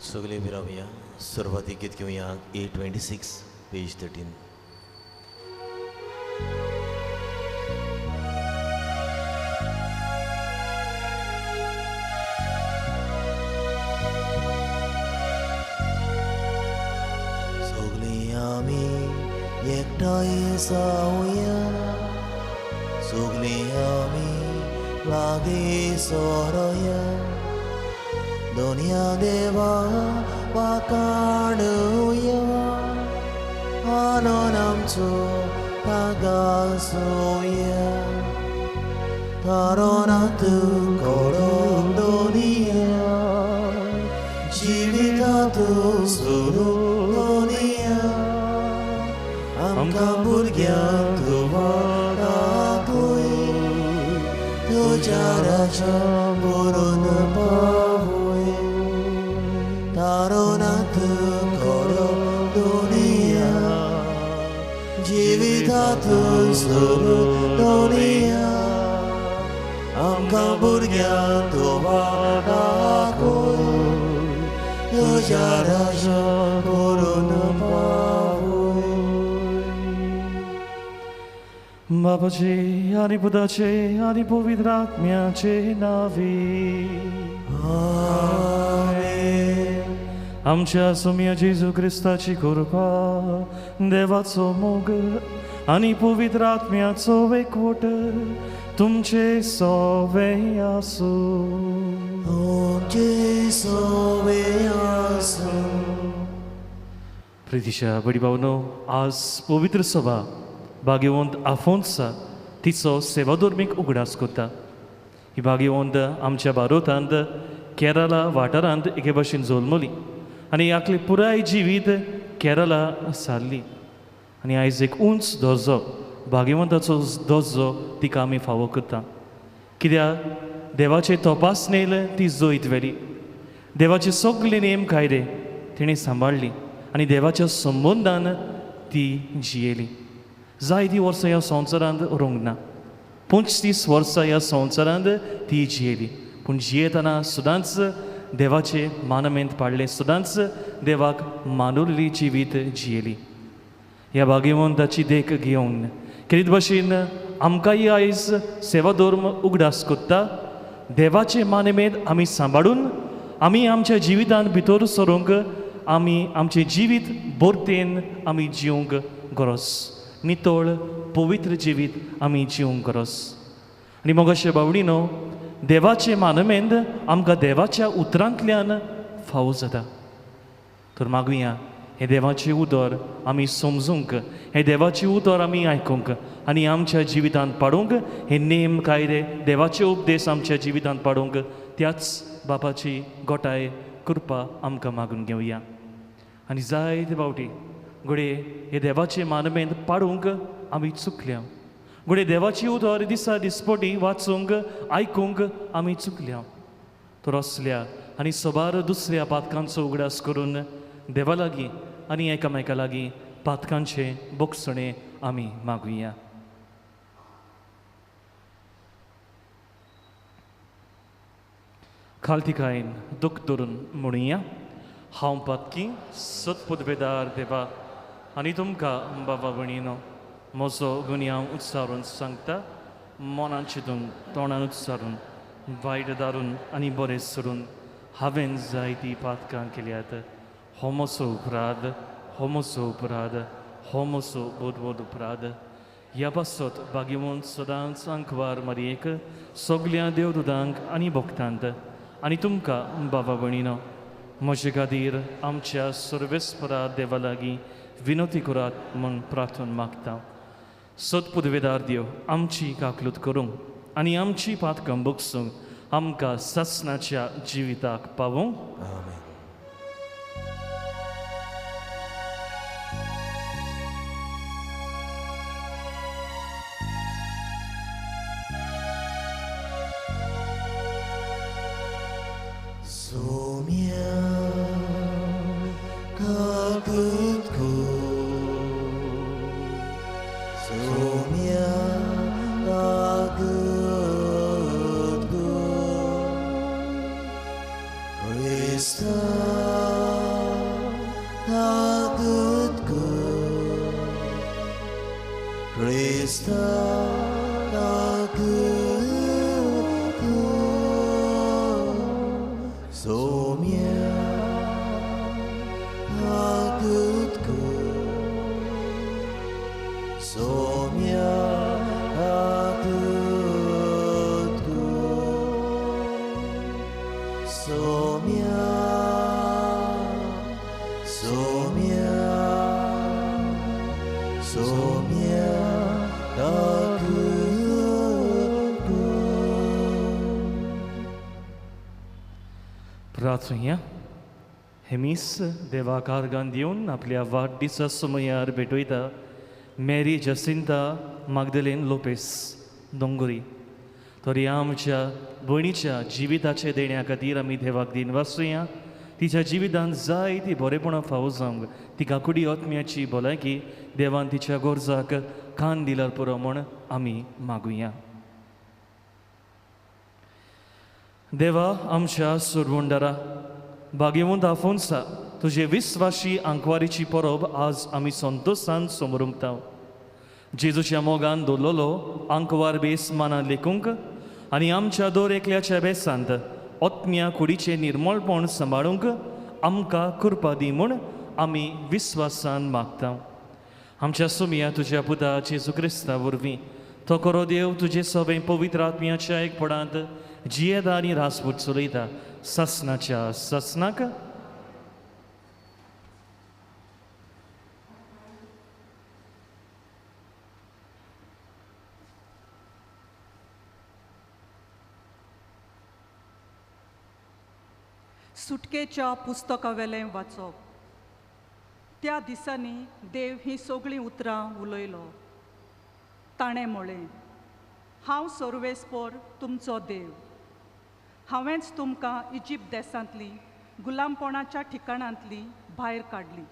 सगळे विरावया सुरवातीक गीत घेवया 826 पेज 13. सगळीं आमी एकठांय जावया, सगळीं आमी लागीं सरोया, दुनिया देवा वाकाणुया, आनंद आमचो तागासोया, तारोनात करून दुनिया, जिवितात सुरू दुनिया, आमकां भुरग्यांक दाखय, तुज्या राजा बरोवन पावय, तारोनात करून दुनिया, जिवितात सुरू दुनिया, आमकां भुरग्यांक दाखय, तुज्या राजा बरोवन पावय. बापाचे आनी पुताचे आनी पवित्र आत्म्याचे नांवे. आमेन. आमच्या सोम्या जेजू क्रिस्ताची कृपा, देवाचो मोग आनी पवित्र आत्म्याचो एकवट तुमचे सोवे आसूं. तुमचे सोवे आसूं. प्रितीच्या बडी भावनो, आज पवित्र सभा भाग्यवंत आफोन्सा तिचो सेवाधर्मीक उगडास करता. ही भाग्यवंत आमच्या भारतांत केरला वाठारांत एके भशेन जल्मली आनी आपलें पुराय जिवीत केरला सारली आनी आयज एक उंच दर्जो भाग्यवंताचो दर्जो तिका आमी फावो करता. कित्याक देवाचे तपासणेल ती जैत व्हेली, देवाचे सगळे नेम कायदे तिणें सांबाळ्ळी आनी देवाच्या संबंदान ती जियेली. जायतीं वर्सां ह्या संवसारांत उरूंक ना, 35 वर्सां ह्या संवसारांत ती जियेली, पूण जियेतना सदांच देवाचे मानमेंत पाडलें, सदांच देवाक मानुल्ली जिवीत जियेली. ह्या भाग्यवंताची देख घेवन केरीत भशेन आमकांय आयज सेवाधर्म उगडास करता. देवाचे मानमेंत आमी सांबाळून आमी आमच्या जिवितांत भितर सरूंक, आमी आमचें जिवीत बरतेन आमी जिवंक गरज, नितळ पवित्र जिवीत आमी जिवंक गरज. आनी मोगाशे बावडीनो, देवाचे मानमेंद आमकां देवाच्या उतरांतल्यान फावो जाता. तर मागुया हें देवाचें उतर आमी समजूंक, हें देवाचें उतर आमी आयकूंक आनी आमच्या जिवितांत पाडूंक, हे नेम कायदे देवाचे उपदेश आमच्या जिवितांत पाडूंक त्याच बापाची गोटाय कृपा आमकां मागून घेवया. आनी जायते फावटी घडये हे देवाचे मानमेंत पाडूंक आमी चुकल्या, घडये देवाची उतर दिसा दिसपटी वाचूंक आयकूंक आमी चुकल्या. तर असल्या आनी सबार दुसऱ्या पातकांचो उगडास करून देवा लागीं आनी एकामेका लागीं पातकांचे बोगसणे आमी मागुया. खालतिकायेन दुख धरून म्हणुया, हांव पातकी सतपुदवेदार देवा आनी तुमकां बाबा भयणीनो म्हजो गुन्यांव उच्चारून सांगता, मनान चिंतून तोंडान उच्चारून वायट दारून आनी बरें सोडून हांवें जायतीं पातकां केल्यात. हो म्हजो अपराध, हो म्हजो अपराध, हो म्हजो बोधवोद अपराध. ह्या पासत भाग्यवंत सदांच आंकवार मारयेक सगल्या देवदुतांक आनी भक्तांत आनी तुमकां बाबा भयणीनो म्हजे खातीर आमच्या सर्वेस्परा देवा लागीं विनवती करात म्हूण प्रार्थना मागता. सतपुदवेदार देव आमची काकलूत करूंक आनी आमची पातकां बगसूंक आमकां सासणाच्या जिविताक पावोवंक. आमेन. सोम्या काकूत कर, सोम्या काकूत कर, क्रिस्ता सोम्या आगत कर, सोम्या आगत कर, सोम्या, सोम्या, सोम्या आगत कर. प्रार्थुया. हे मीस देवाक आर्गां दिवन आपल्या वाडदिसा समयार भेटयता मेरी जसिंता मागदलेन लोपेस दोंगरी. तरी आमच्या भयणीच्या जिविताचे देण्या खातीर आमी देवाक दिनवासुया. तिच्या जिवितांत जायती बरेपणां फावो जावंक तिका कुडी आत्म्याची भलायकी देवान तिच्या गरजाक कान दिल्यार पुरो म्हूण आमी मागुया. देवा आमच्या सुरवंडारा, भाग्यवंत आफोन्सा, तुजे विस्वाशी आंकवारीची परब आज आमी संतोशान समरुमता. जेजूच्या मोगान दवरलेलो आंकवार बेस मानान लेखूंक आनी आमच्या दर एकल्याच्या बेसांत आत्म्या कुडीचें निर्मळपण सांबाळूंक आमकां कृपा दी म्हूण आमी विस्वासान मागता. आमच्या सुमया तुज्या पुता जेजू क्रिस्ता वरवीं तो खरो देव तुजे सगळें पवित्र आत्म्याच्या एकपणांत जियेता आनी रासपूत चलयता ससनाच्या ससनाक. सुटकेच्या पुस्तकावेलें वाचप. त्या दिसांनी देव ही सगळीं उतरां उलयलो. ताणें म्हळें, हांव सर्वेस्पोर तुमचो देव. हांवेंच तुमकां इजिप्त देशांतली गुलामपणाच्या ठिकाणांतली भायर काडली.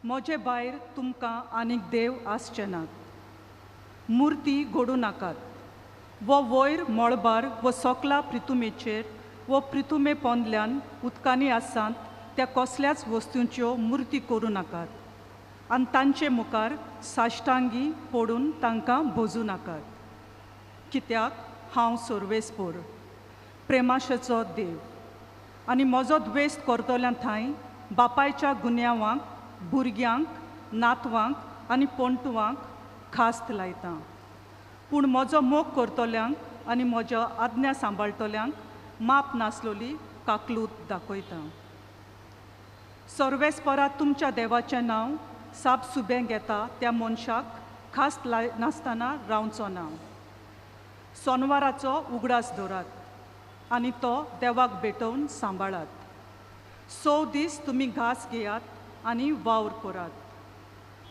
म्हजे भायर तुमकां आनीक देव आसचे नात. मुर्ती घडूं नाकात वो वयर मळबार वो सोकला प्रितुमेचेर वो प्रितुमे पोंदल्यान उदकांनी आसात त्या कसल्याच वस्तूंच्यो मुर्ती करूं नाकात आनी तांचे मुखार साश्टांगी पडून तांकां भोजूं नाकात. कित्याक हांव सर्वेस्पोर प्रेमाशेचो देव आनी म्हजो द्वेस करतल्या थंय बापायच्या गुन्यांवांक भुरग्यांक नातवांक आनी पोंटवांक खास्त लायता. पूण म्हजो मोग करतल्यांक आनी म्हज्या आज्ञा सांबाळटल्यांक माप नासलोली काकलूत दाखयता. सर्वेस्परा तुमच्या देवाचें नांव साप सुबें घेता त्या मनशाक खास लाय नासतना रावचो ना. सोनवाराचो उगडास दवरात आनी तो देवाक भेटोवन सांबाळात. 6 दीस तुमी घास घेयात आनी वावर करात,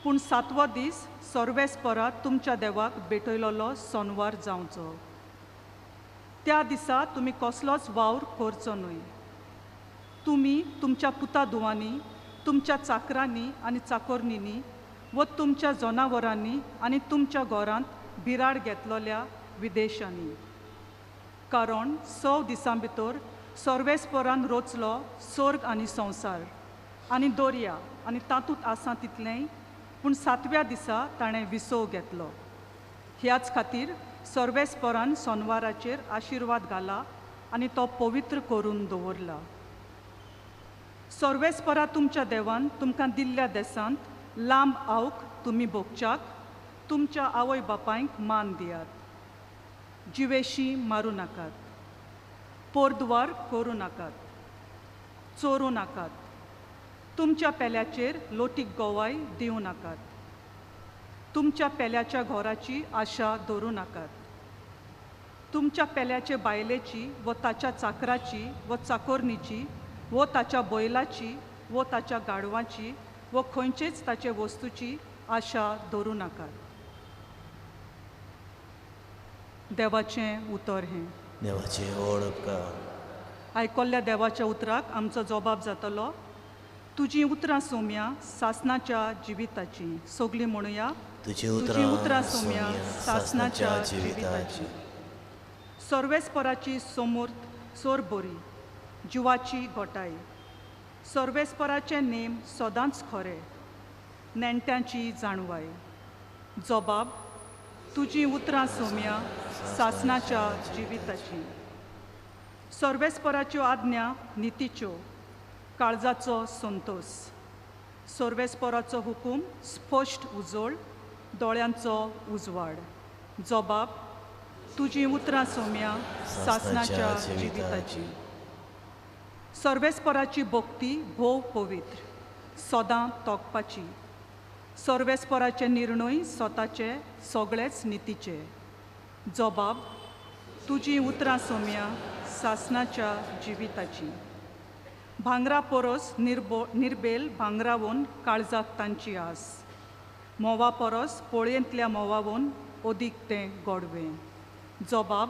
पूण 7वो दीस सर्वेस्परा तुमच्या देवाक भेटयलोलो सोनवार जावचो. त्या दिसा तुमी कसलोच वावर करचो न्हय. तुमी तुमच्या पुता धुवांनी, तुमच्या चाकरांनी आनी चाकोरणींनी व तुमच्या जनावरांनी आनी तुमच्या घरांत बिराड घेतलेल्या विदेशांनी. कारण 6 दिसां भितर सर्वेस्परान रचलो स्वर्ग आनी संवसार आनी दर्या आनी तातूंत आसा तितलेंय, पूण 7व्या दिसा ताणें विसव घेतलो. ह्याच खातीर सर्वेस्परान सोनवाराचेर आशिर्वाद घाला आनी तो पवित्र करून दवरला. सर्वेस्परा तुमच्या देवान तुमकां दिल्ल्या देशांत लांब आवक तुमी भोगच्याक तुमच्या आवय बापायंक मान दियात. जिवेशी मारूं नाकात, पोरद्वार करूं नाकात, चोरूं नाकात, तुमच्या पेल्याचेर लोटीक गोवाय दिवं नाकात, तुमच्या पेल्याच्या घराची आशा दवरूं नाकात, तुमच्या पेल्याचे बायलेची व ताच्या चाकराची व चाकोरणीची व ताच्या बैलाची व ताच्या गाडवाची व खंयचेच ताचे वस्तूची आशा दवरूं नाकात. देवाचें उतर हें. देवाचें व्हड उपकार. आयकल्ल्या देवाच्या उतराक आमचो जबाब जातलो. तुजीं उतरां सोम्या सासनाच्या जिविताची. सगळीं म्हणुया, तुजीं उतरां सोम्या सासनाच्या जिविताची. सर्वेस्पराची समूर्त सोर बरी जिवाची गोटाय. सर्वेस्पराचे नेम सदांच खरे नेणट्यांची जाणवाय. जबाब, तुजीं उतरां सोम्या सासनाच्या जिविताची. सर्वेस्पराच्यो आज्ञा नितीच्यो, काळजाचो संतोस। सर्वेस्पराचो हुकूम स्पश्ट उजळ, दोळ्यांचो उजवाड। जबाब तुजी उतरां सोम्या सासनाच्या जिविताची। सर्वेस्पराची भक्ती भोव पवित्र, सदां तोखपाची। सर्वेस्पराचे निर्णय स्वताचे सगळेच नितीचे। जबाब तुजी उतरां सोम्या सासनाच्या जिविताची। भांगरा परस निर्बेल भांगरावून काळजाक तांची आस, म्होंवा परस पोळयेंतल्या म्होंवावून अदीक तें गोडवें। जबाब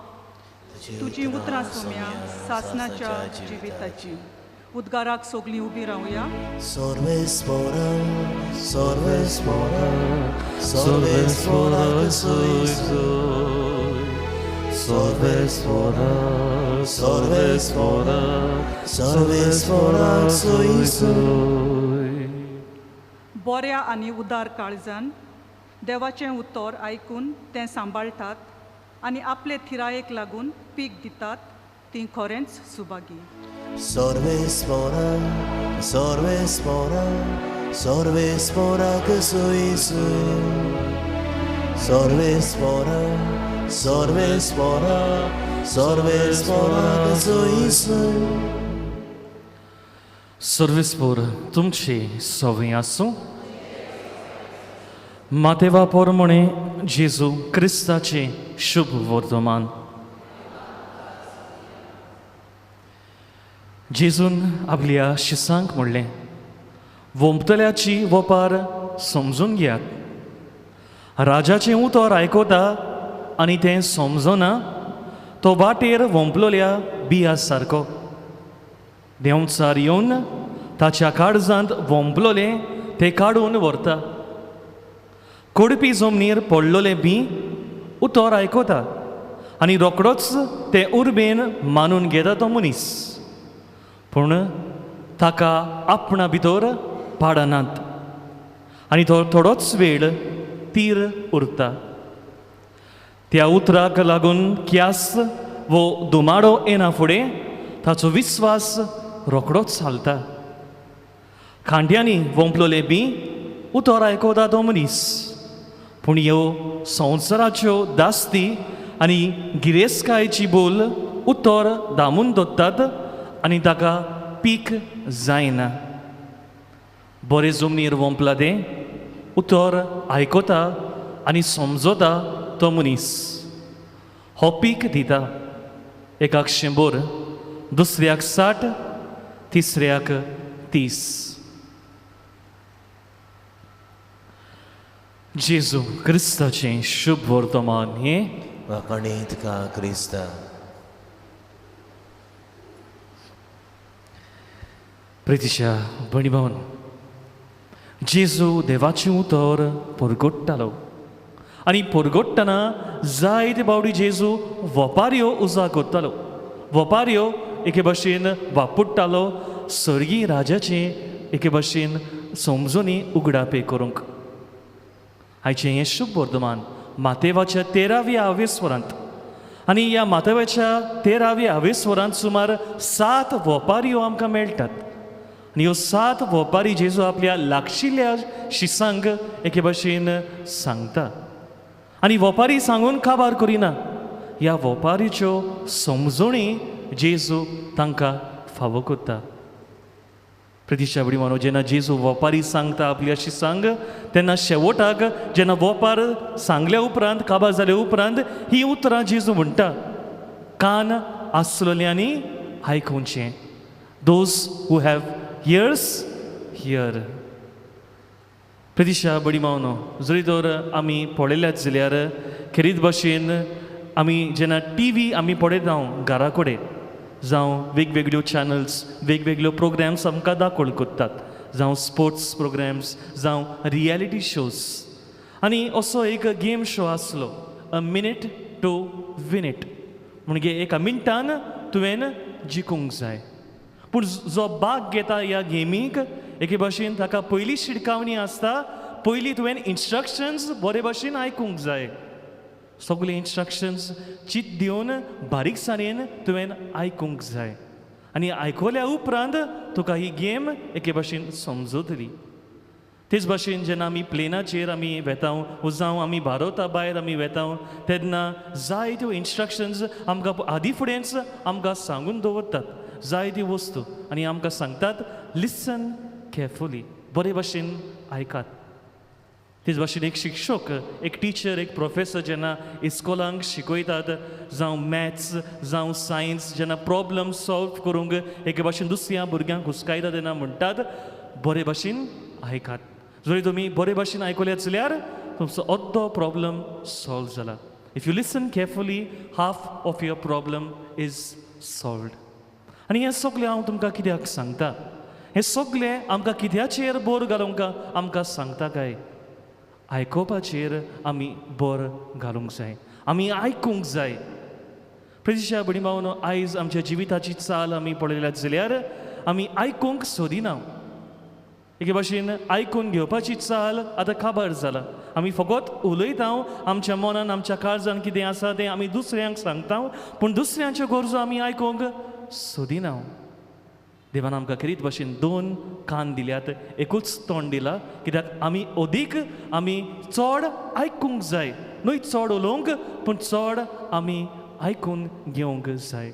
तुजी उतरां सोम्या सासनाच्या जिविताची। उद्गाराक सगळीं उबी रावया। सर्वेस्परा सर्वेस्परा सर्वेस्परा सर्वेस्परा सर्वेस्परा सर्वेस्परा। बऱ्या आनी उदार काळजान देवाचें उतर आयकून तें सांबाळटात आनी आपले थिरायेक लागून पीक दितात ती खरेंच सुभागी। सर्वेस्परा सर्वेस्परा सर्वेस्परा सर्वेस्परा सर्वेस्परा सर्वेस्परा। सर्वेस्पोर तुमचे सवय आसूं। मातेवा पोरमणे जेजू क्रिस्ताचे शुभ वर्तमान। जेजून आपल्या शिसांक म्हणलें, वोंपतल्याची वोपार समजून घेयात। राजाचें उतर आयकता आनी तें समजना तो वाटेर वोंपलोल्या बिया सारको। देंवचार येवन ताच्या काळजांत वोंपलोलें तें काडून व्हरता। कोडपी जमनीर पडलोलें बी उतर आयकता आनी रोकडोच तें उर्बेन मानून घेता तो मनीस, पूण ताका आपणा भितर पाडनात आनी तो थोडोच वेळ तीर उरता। त्या उतराक लागून क्यास वो दुमाडो येना फुडें ताचो विस्वास रोकडोच हालता। खांड्यांनी वोंपलोलें बी उतर आयकता तो मनीस, पूण ह्यो संवसाराच्यो दास्ती आनी गिरेस्तकायेची बोल उतर दामून दवरतात आनी ताका पीक जायना। बरें जमनीर वोंपला तें उतर आयकता आनी समजता तो मनीस, हो पीक दिता। एकाक 100, दुसऱ्याक 60, तिसऱ्याक 30। जेजू क्रिस्ताचें शुभ वर्तमान हें वाखाणीत का क्रिस्ता। प्रितीच्या भयणी भावांनो, जेजू देवाचें उतर परगट्टालो आनी परगट्टना जायते फावटी जेजू वपाऱ्यो उजा करतालो। वपाऱ्यो एके भाशेन वापुडटालो सर्गी राजाचें एके भाशेन समजणी उगडापे करूंक। आयचें हें शुभ वर्तमान मातेवाच्या 13व्या आवेस्वरांत आनी ह्या मातेवाच्या 13व्या आवेस्वरांत सुमार 7 वपाऱ्यो आमकां मेळटात आनी ह्यो 7 वपारी जेजू आपल्या लागशिल्ल्या शिसांक एके भाशेन सांगता आनी वपारी सांगून काबार करिना। ह्या वपारीच्यो समजणी जेजू तांकां फावो करता। प्रतिशा बडी मानो जेन्ना जेजू वपारी सांगता आपली शिसांक तेन्ना शेवटाक जेन्ना वपार सांगल्या उपरांत काबार जाल्या उपरांत ही उतरां जेजू म्हणटा, कान आसलोल्यांनी आयकुचें, those who have ears hear. प्रतिशा बडी मावनो, जरी तर आमी पळयल्यात जाल्यार खेरीत भाशेन आमी जेन्ना टी व्ही आमी पळयता घरा कडेन जावं वेगवेगळ्यो चॅनल्स वेगवेगळ्यो प्रोग्राम्स आमकां दाखोवण करतात, जावं स्पोर्ट्स प्रोग्राम्स जावं रियलिटी शोज। आनी असो एक गेम शो आसलो a minute to win it, म्हणजे एका मिनटान तुवें जिखूंक जाय। पूण जो भाग घेता ह्या गेमीक एके भाशेन ताका पयली शिटकावणी आसता, पयली तुवें इन्स्ट्रक्शन्स बरे भाशेन आयकूंक जाय। सगळे इन्स्ट्रक्शन्स चित दिवन बारीकसाणेन तुवें आयकूंक जाय आनी आयकल्या उपरांत तुका ही गेम एके भाशेन समजतली. तेच भाशेन जेन्ना आमी प्लेनाचेर आमी वेता जावं आमी भारता भायर आमी वेता तेन्ना जायत्यो इन्स्ट्रक्शन्स आमकां आदी फुडेंच आमकां सांगून दवरतात, जायत्यो वस्तू, आनी आमकां सांगतात लिसन केअरफुली, बरे भाशेन आयकात. तेच भाशेन एक शिक्षक, एक टिचर, एक प्रोफेसर जेन्ना इस्कोलांक शिकयतात, जावं मॅथ्स जावं सायन्स, जेन्ना प्रॉब्लम सॉल्व करूंक एके भाशेन दुसऱ्या भुरग्यांक हुस्कायता तेन्ना म्हणटात बरे भाशेन आयकात. जरी तुमी बरे भाशेन आयकल्यात जाल्यार तुमचो अर्दो प्रॉब्लम सॉल्व जाला. If you listen carefully half of your problem is solved. आनी हें सगळें हांव तुमकां कित्याक सांगता, हें सगळें आमकां कित्याचेर भर घालूंक आमकां सांगता काय? आयकोपाचेर आमी भर घालूंक जाय, आमी आयकूंक जाय. प्रेजिशा भयणी भावनो, आयज आमच्या जिविताची चाल आमी पळयल्या जाल्यार आमी आयकूंक सोदिना. एके भाशेन आयकून घेवपाची चाल आतां काबार जाला. आमी फकत उलयता, आमच्या मनान आमच्या काळजान कितें आसा तें आमी दुसऱ्यांक सांगता, पूण दुसऱ्यांच्यो गरजो आमी आयकूंक सोदिना. देवान आमकां खेरीत भाशेन दोन कान दिल्यात, एकूच तोंड दिला, कित्याक आमी अदीक आमी चड आयकूंक जाय, न्हय चड उलोवंक पूण चड आमी आयकून घेवंक जाय.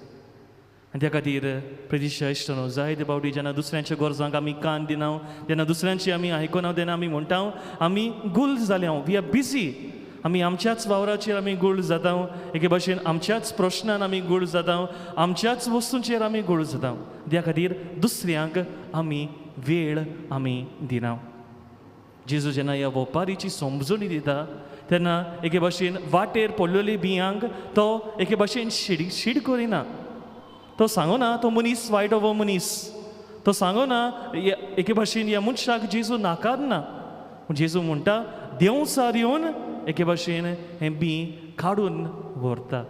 आनी त्या खातीर प्रेजिशा इश्टानो, जायते फावटी जेन्ना दुसऱ्यांच्या गरजांक आमी कान दिना, जेन्ना दुसऱ्यांची आमी आयकना, तेन्ना आमी म्हणटा आमी गुल जाल्या, we are busy, आमी आमच्याच वावराचेर आमी गुळ जाता, एके भाशेन आमच्याच प्रश्नान आमी गुळ जाता, आमच्याच वस्तूंचेर आमी गुळ जाता. त्या खातीर दुसऱ्यांक आमी वेळ आमी दिना. जेजू जेन्ना ह्या वपारीची समजणी दिता तेन्ना एके भाशेन वाटेर पडलेली बियांक तो एके भाशेन should should करिना. तो सांगना तो मनीस वायट हो मनीस, तो सांगना एके भाशेन ह्या मनशाक जेजू नाकारना, पूण जेजू म्हणटा देंवचार येवन एके भाशेन हें बी काडून व्हरता.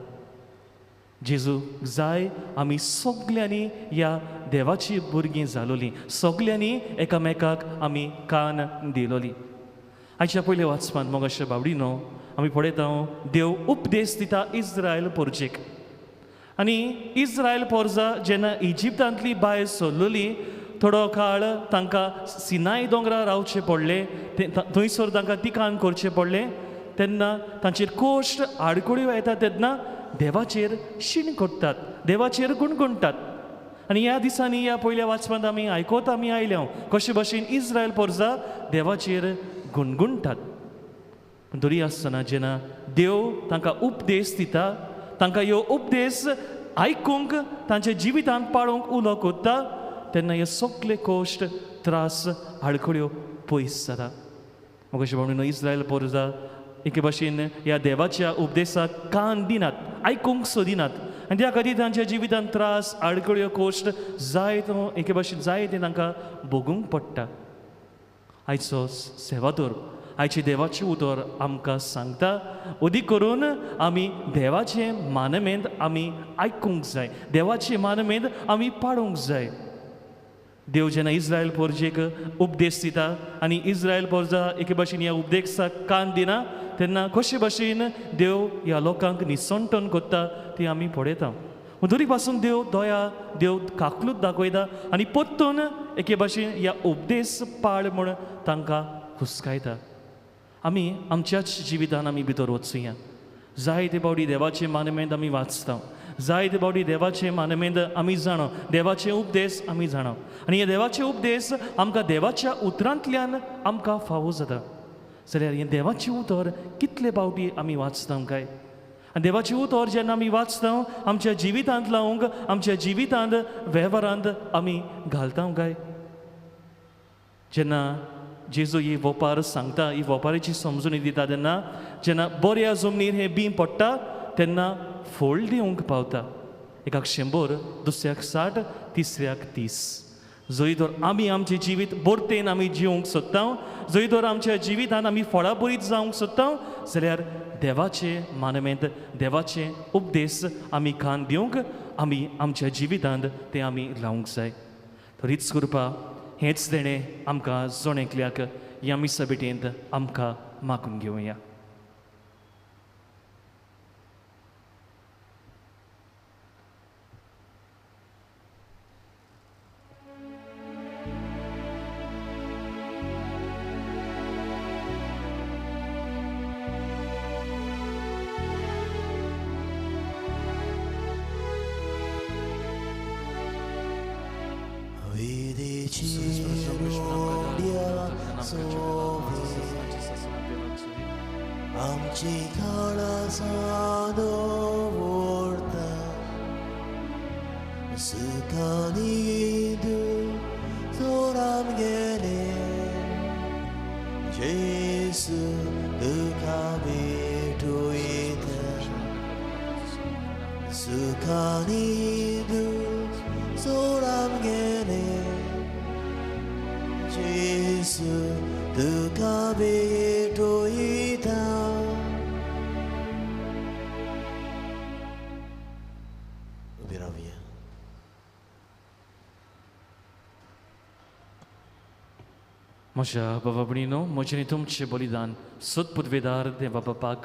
जेजू जाय आमी सगल्यांनी ह्या देवाची भुरगीं जालोलीं, सगल्यांनी एकामेकाक आमी कान दिलोली. आयच्या पयल्या वाचपांत मोगाशे बावडीनो आमी पळयता देव उपदेश दिता इस्रायल पोरजेक. आनी इस्रायल पोरजा जेन्ना इजिप्तांतली भायर सरलोली थोडो काळ तांकां सिनाय दोंगरार रावचें पडलें, थंयसर तांकां तिकान करचें पडलें. तेन्ना तांचेर कोश्ट आडखळ्यो येता तेन्ना देवाचेर शीण करतात, देवाचेर गुणगुणटात. आनी ह्या दिसांनी ह्या पयल्या वाचपांत आमी आयकत आमी आयल्या कशे भशेन इस्रायल पोरजा देवाचेर गुणगुणटात. पूण तरी आसतना जेन्ना देव तांकां उपदेश दिता, तांकां ह्यो उपदेश आयकूंक तांच्या जिवितांत पाळोवंक उलो कोत्ता तेन्ना हे सगळे कोश्ट त्रास आडखळ्यो पयस जाता. म्हाका अशें म्हणून इस्रायल पोरजा एके भाशेन ह्या देवाच्या उपदेसाक कान दिनात, आयकूंक सोदिनात, आनी त्या खातीर तांच्या जिवितांत त्रास आडखळ्यो कोश्ट जाय तो एके भाशेन जाय तें तांकां भोगूंक पडटा. आयचो सेवादोर, आयचें देवाचें उतर आमकां सांगता अदीक करून आमी देवाचें मानमेंत आमी आयकूंक जाय, देवाचें मानमेंत आमी पाळूंक जाय. देव जेन्ना इस्रायल पोरजेक उपदेश दिता आनी इस्रायल पोरजा एके भाशेन ह्या उपदेशाक कान दिना तेन्ना कशे भाशेन देव ह्या लोकांक निसणटण करता ती आमी पळयता. तरी पासून देव दया, देव काकलूत दाखयता आनी परतून एके भाशेन ह्या उपदेश पाळ म्हूण तांकां हुस्कायता. आमी आमच्याच जिवितान आमी भितर वचुया. जायते फावटी देवाचे मानमेंत आमी वाचता, जायते फावटी देवाचे मानमेंत आमी जाणा, देवाचे उपदेश आमी जाणा, आनी हे देवाचे उपदेश आमकां देवाच्या उतरांतल्यान आमकां फावो जाता. जाल्यार हें देवाचें उतर कितले फावटी आमी वाचता काय? आनी देवाचें उतर जेन्ना आमी वाचता आमच्या जिवितांत लावंक, आमच्या जिवितांत वेव्हारांत आमी घालता काय? जेन्ना जेजू ही वोपार सांगता, ही वोपारीची समजून दिता तेन्ना जेन्ना बऱ्या जमनीर हें बीं पडटा तेन्ना फळ दिवंक पावता, एकाक 100, दुसऱ्याक 60, तिसऱ्याक 30. जंय तर आमी आमचें जिवीत बरतेन आमी जिवंक सोदता, जंय तर आमच्या जिवितान आमी फळां बरीत जावंक सोदता जाल्यार देवाचे मानमेंत, देवाचे उपदेश आमी कान दिवंक आमी आमच्या जिवितांत तें आमी लावंक जाय. तरीच कृपा हेंच देणें आमकां जण एकल्याक ह्या मिसा भेटेंत आमकां मागून घेवया. चिरोड्या सोवे आमची काळासा दवरता सुखानी सोराम गेले जेसू तुका भेटोयता सुखानी सोराम गेले जेसू तुका भेटोयता. उबी रावया. म्हज्या बाबा भयणीनो, म्हजें आनी तुमचें बलिदान सत्पुदवेदार देवा बापाक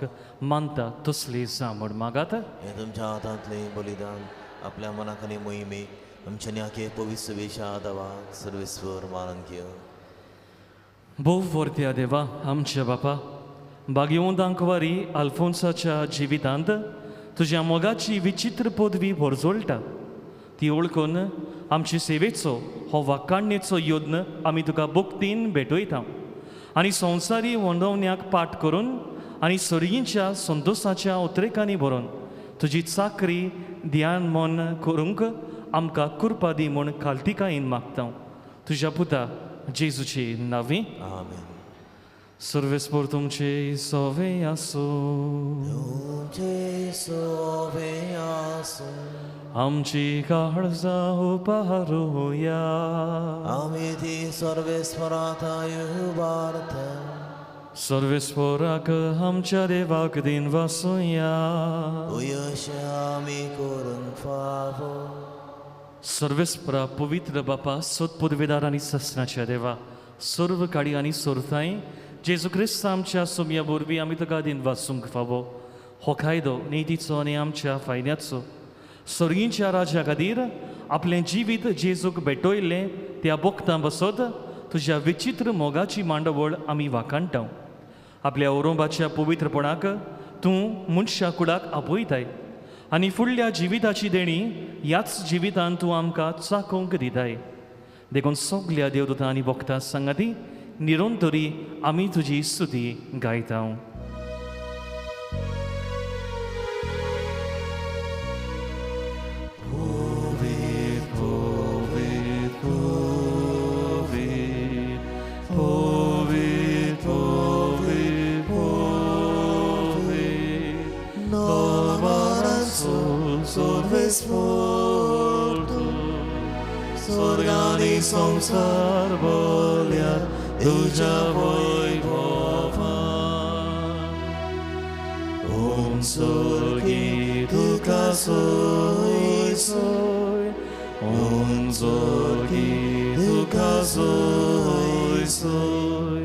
मानता तसलें जावं म्हूण मागात. हें तुमच्या हातांतलें बलिदान आपल्या मनाक आनी मोहिमेक आमच्या न्याके पवित्र वेशा दवा सर्वेस्वर मानून घेवन. भोव वर्त्या देवा आमच्या बापा, भाग्यवंत आंकवारी आल्फोन्साच्या जिवितांत तुज्या मोगाची विचित्र पदवी भरजोळटा ती वळखून आमचे सेवेचो हो वाकाणणेचो यत्न आमी तुका भक्तीन भेटयता आनी संवसारी वंदवण्याक पाठ करून आनी सर्गींच्या संतोसाच्या उतरेकांनी भरून तुजी चाकरी ध्यान मन करूंक आमकां कृपा दी म्हूण खालतिकायेन मागता तुज्या पुता जेजूचे नांवी. आमेन. सर्वेस्पर तुमचे सोवे आसूं. तुमचे सोवे आसूं. आमची काळजां उपारुया. आमी ती सर्वेस्परांत उबारता. सर्वेस्पराक आमच्या देवाक दिन वासुया. अशें आमी करूंक फावो. सर्वेस्परा पवित्र बापा, सत्पुदवेदार आनी ससनाच्या देवा, सर्व काडी आनी सोरताय जेजू क्रिस्त आमच्या सोमया वरवीं आमी तुका दिन वासूंक फावो. हो कायदो नितीचो आनी आमच्या फायद्याचो सर्गींच्या राजा खातीर आपलें जिवीत जेजूक भेटयल्लें त्या बोगतां बसत तुज्या विचित्र मोगाची मांडवळ आमी वाखाणटा. आपल्या ओरोंबाच्या पवित्रपणाक तूं मनशा कुडाक आपयताय आनी फुडल्या जिविताची देणी ह्याच जिवितान तूं आमकां चाकोवंक दिताय. देखून सगल्या देवदूतां आनी भक्तां सांगाती निरंतरी आमी तुजी स्तुती गायता. स्वर्गानी संसार बोल्या तुझ्या वैभवान. ओम स्वर्गी तुका सोय सोय, ओम स्वर्गी तुका सोय सोय,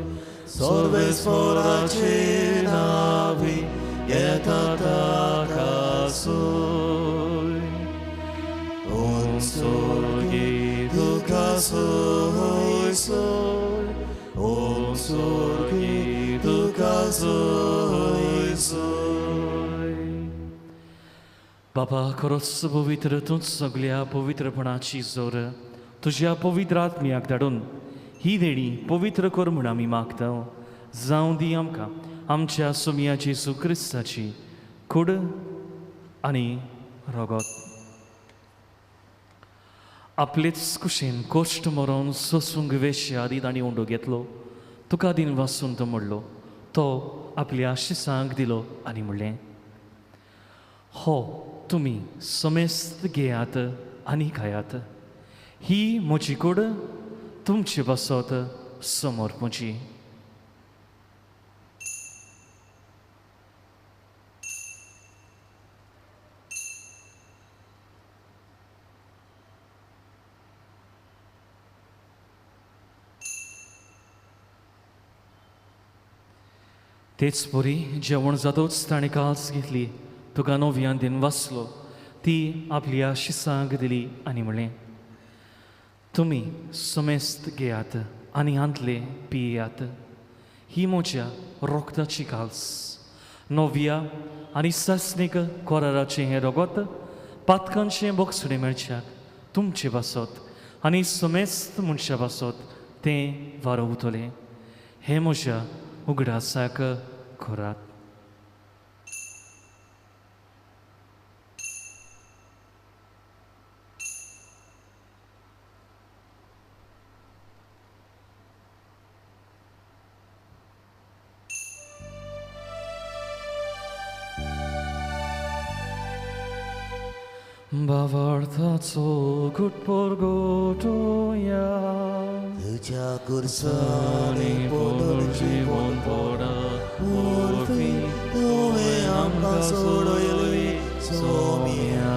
सर्वेस्पराचे नावी येता ताका सोय. ओम स्वर्गी तुका सोय सोय, ओम स्वर्गी तुका सोय सोय. बाबा खरोच पवित्र तूंच सगल्या पवित्रपणाची जोर तुज्या पवित्र आत्म्याक धाडून ही देणी पवित्र कर म्हूण आमी मागता. जावं दी आमकां आमच्या सोमया जेजू क्रिस्ताची कूड आनी रगत. आपलेच कुशीन कश्ट मरोन सोसूंक वेश्या आदी तांणी उंडो घेतलो. तुका दिन वासून तो म्हणलो, तो आपल्या शिसांक दिलो आनी म्हणलें, हो तुमी समेस्त घेयात आनी खायात, ही म्हजी कूड तुमचे पासत समर्पची. तेच परी जेवण जातोच ताणें कास घेतली, तुका नव्यान दिन वाचलो, ती आपल्या शिसांक दिली आनी म्हणलें, तुमी समेस्त घेयात आनी हांतले पियात, ही म्हज्या रोगताची काल्स, नव्या आनी सासणीक कराराचें हें रगत पातकांचें बोगसणें मेळच्याक तुमचे पासत आनी समेस्त मनशा पासत तें वारोवतलें. हें म्हज्या उगडासाक करात. भावार्थाचो घुटपोर गोटोया तुज्या कुर्सानी पुनर्जीवन पडा वरवीं तुवें आमकां सोडयली सोम्या.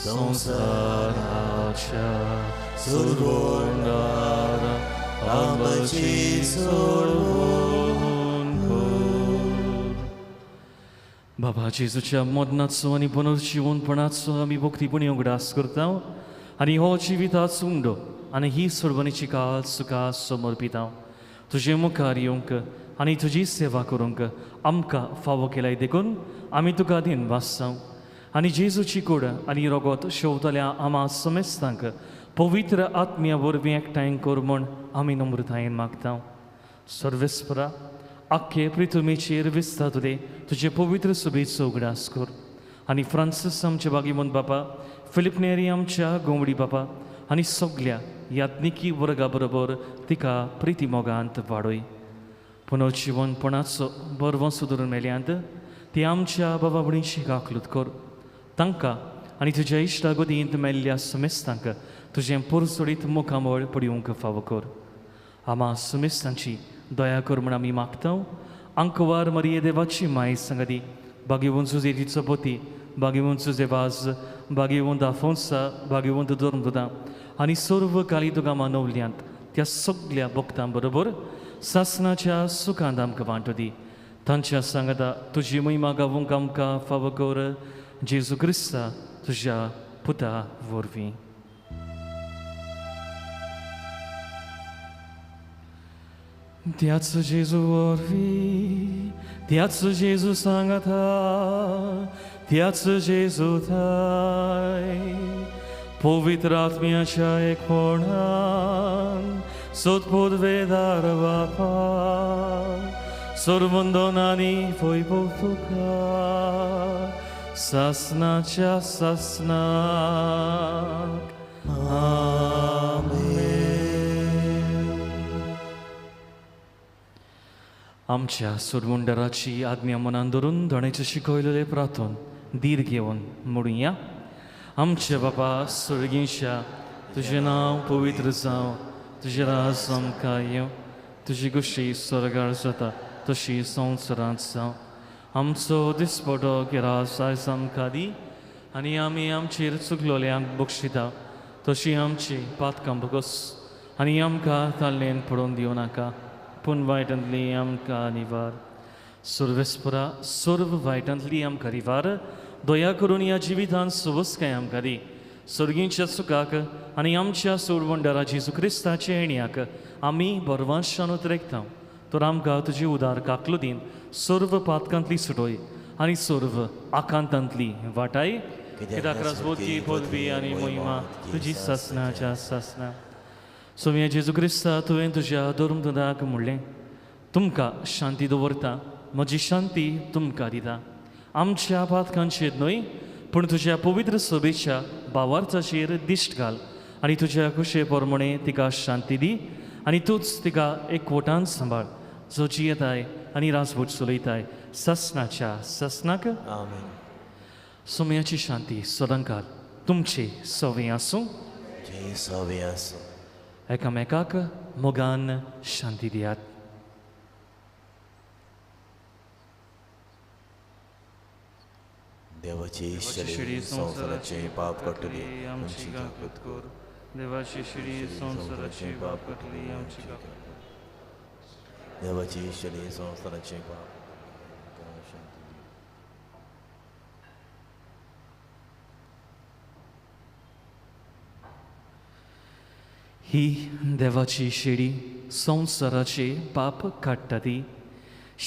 संवसाराच्या सुरगोंडारा आमची सोडवण कर. बाबा जेजूच्या मरणाचो आनी पुनर्जिवनपणाचो आमी भक्तीपणी उगडास करता आनी हो जिविताचो उंडो आनी ही सोडवणीची काळ तुका समर्पिता. तुजे मुखार येवंक आनी तुजी सेवा करूंक आमकां फावो केलाय देखून आमी तुका दिन वाचता आनी जेजूची कूड आनी रोगोत शेवतल्या आमा समेस्तांक पवित्र आत्म्या वरवीं एकठांय कर म्हूण आमी नम्रतायेन मागता. सर्वेस्परा आख्खे प्रितुमेचेर विस्ता तुले तुजे पवित्र सुबेचो उगडास कर आनी फ्रांसीस आमच्या बागीमोन बापा, फिलीप नेरी आमच्या गोंवडी बापा आनी सगल्या याज्ञिकी वर्गा बरोबर तिका प्रिती मोगांत वाडय. पुनर्जिवनपणाचो बरवो सुदरून मेल्यांत ती आमच्या बाबा भयणीची काकलूत कर. तांकां आनी तुज्या इश्टागोदींत मेल्ल्या समेस्तांक तुजें पुरसोडीत मुखामळ पडिवंक फावो कर. आमा समेस्तांची दया कर म्हूण आमी मागता. आंकवार मरिये देवाची माय सांगती बागेवून सुजेतीचो पती, बागेवून सुजे वाज, बागेवून आफोन्सा, बागेवून धर्मदुतां आनी सर्व काली तुका मानवल्यांत त्या सगल्या भक्तां बरोबर सासनाच्या सुखांत आमकां वांटो दी. तांच्या सांगता तुजी महिमा गावूंक आमकां फावो कर जेजू क्रिस्ता तुज्या पुता वरवीं. त्याच जेजू वरवीं, त्याच जेजू सांगता, त्याच जेजू थाय पवित्र आत्म्याच्या एकपणान सोदपुदवेदार बापा सर्वंदनानी वैभव तुका सासनाच्या सासनाक. आमेन. आमच्या सोडवणदाराची आज्ञा मनान धरून धणेचें शिकयलेलें प्रार्थन धीर घेवन म्हणुया. आमच्या बापा स्वर्गींच्या, तुजें नांव पवित्र जावं, तुजें राज आमकां येवं, तुजी गोश्टी स्वर्गार जाता तशी संवसारांत जावं. आमचो दिसपटो गिरास आयज आमकां दी आनी आमी आमचेर चुकलोल्यांक बक्षिता तशी आमची पातकां भोगस आनी आमकां ताल्लेन पडोवन दिवं नाका पूण वायटांतली आमकां निवार. सर्वेस्परा सर्व वायटांतली आमकां निवार, दया करून ह्या जिवितांत सुवस्काय आमकां दी. सर्गींच्या सुखाक आनी आमच्या सोडवणदारा जेजू क्रिस्ताच्या येण्याक आमी बरवांशान उतरेकता. तर आमकां तुजी उदार काकलो दीन सर्व पातकांतली सुटोय आनी सर्व आकांतांतली वाटाय. कित्याक राजबोधकी पदवी आनी महिमा तुजी सासनाच्या सासना. सोम्या जेजू क्रिस्ता, तुवें तुज्या धर्मदुताक म्हणलें, तुमकां शांती दवरता, म्हजी शांती तुमकां दिता. आमच्या पातकांचेर न्हय पूण तुज्या पवित्र सभेच्या भावार्थाचेर दिश्ट घाल आनी तुज्या खुशे प्रमाणे तिका शांती दी आनी तूंच तिका एकवटान सांबाळ, जो जियेताय आनी राजवट चलयताय सासनाच्या सासनाक. आमेन. सोम्याची शांती सदांकाल तुमचे सवे आसूं. जय सवे आसूं. एकामेकाक मोगान शांती दियात. देवाची शिडी संवसाराचे पाप काडटली आमची काकूत कर. देवाची शिडी संवसाराचे पाप काडटली आमची काकूत कर. देवाची शिडी संवसाराचे पाप शांती दी. ही देवाची शेडी संवसाराचे पाप काडटा ती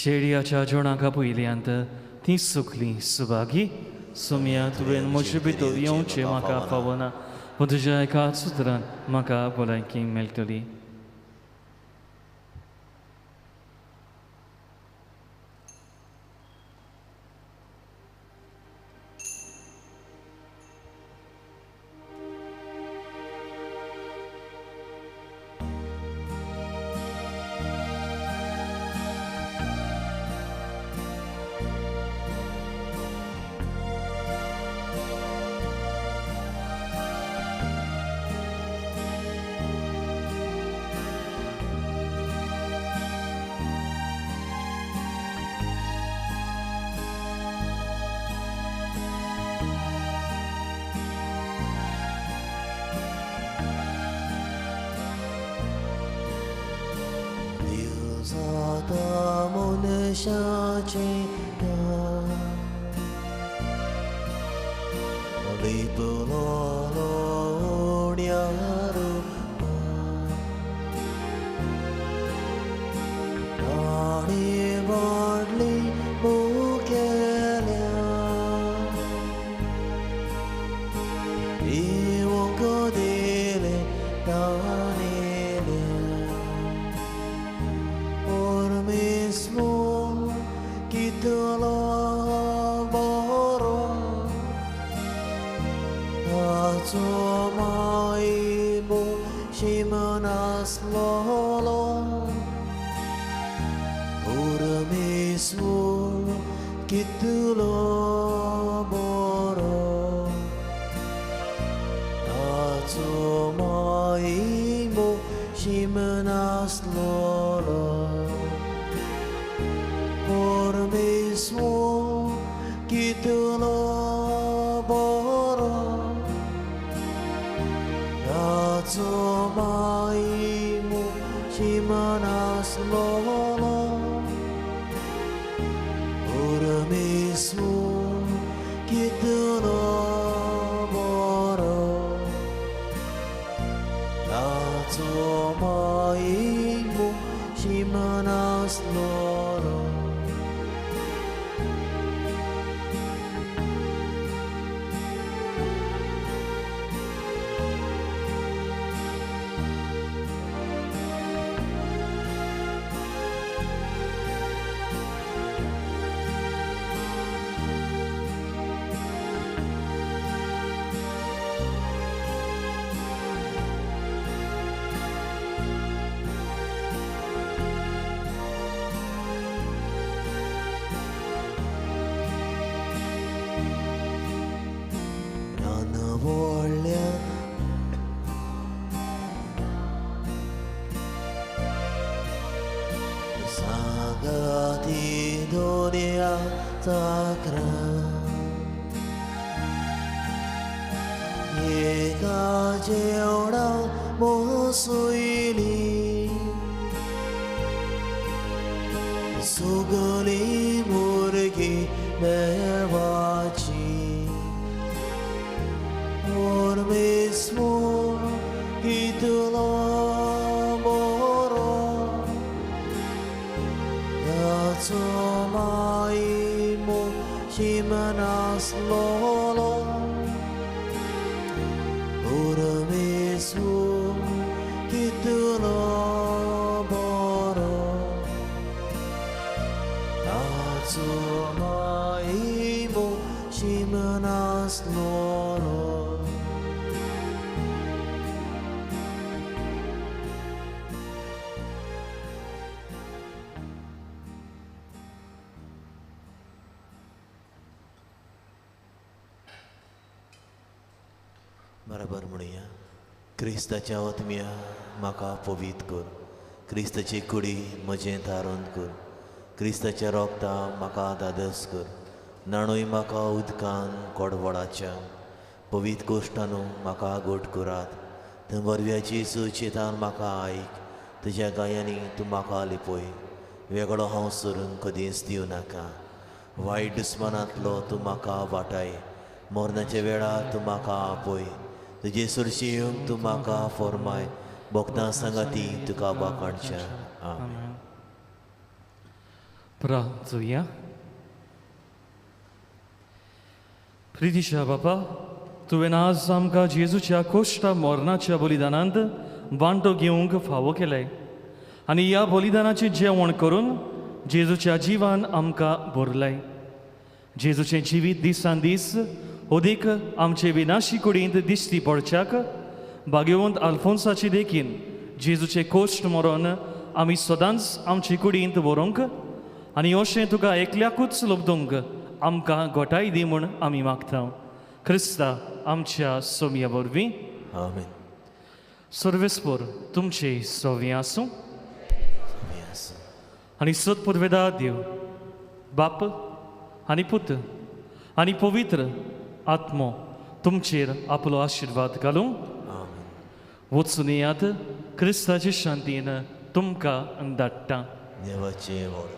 शेडयाच्या जेवणाक पयल्यांत ती सुकली सुभागी. सोम्या, तुवें म्हजे भितर येवचें म्हाका फावना, पूण तुज्या एकाच उतरान म्हाका भलायकी मेळटली. बराबर म्हणुया, क्रिस्ताच्या आत्म्या म्हाका पवित्र कर, क्रिस्ताची कुडी म्हजें धारण कर, क्रिस्ताच्या रोगता म्हाका दादस कर, नाणूय म्हाका उदकान कोडवडाच्या पवित्र गोश्टानू म्हाका गोट करात, थंय बरव्याची सुचेतान म्हाका आयक, तुज्या गायांनी तूं म्हाका लिपय, वेगळो हांव सरूंक कदींच दिवं नाका, वायट दुस्मानांतलो तूं म्हाका वाटाय, मरणाच्या वेळार तूं म्हाका आपय, तुजे सुरशी येवंक तूं म्हाका फॉर्माय, भोगतां सांगाती तुका वाखाणच्या. आमेन. प्रार्थुया. प्रितीच्या बापा, तुवें आज आमकां जेजूच्या कोश्टा मरणाच्या बलिदानांत वांटो घेवंक फावो केलें आनी ह्या बलिदानाचें जेवण करून जेजूच्या जिवान आमकां भरलें. जेजूचें जिवीत दिसान दीस अदीक आमचे विनाशी कुडींत दिश्टी पडच्याक भाग्यवंत आल्फोन्साची देखीन जेजूचे कोश्ट मरण आमी सदांच आमचे कुडींत व्हरूंक आनी अशें तुका एकल्याकूच लब्दूंक आमकां गोठाय दी म्हूण आमी मागता, क्रिस्ता आमच्या सोमया वरवीं. आमेन. सर्वेस्पोर तुमचे सवी आसूं आनी सतपुर्वेदा देव बाप आनी पूत आनी पवित्र आत्मो तुमचेर आपलो आशिर्वाद घालूं. वचून येयात, क्रिस्ताचे शांतीन तुमकां धाडटा. देवाचें व्हड.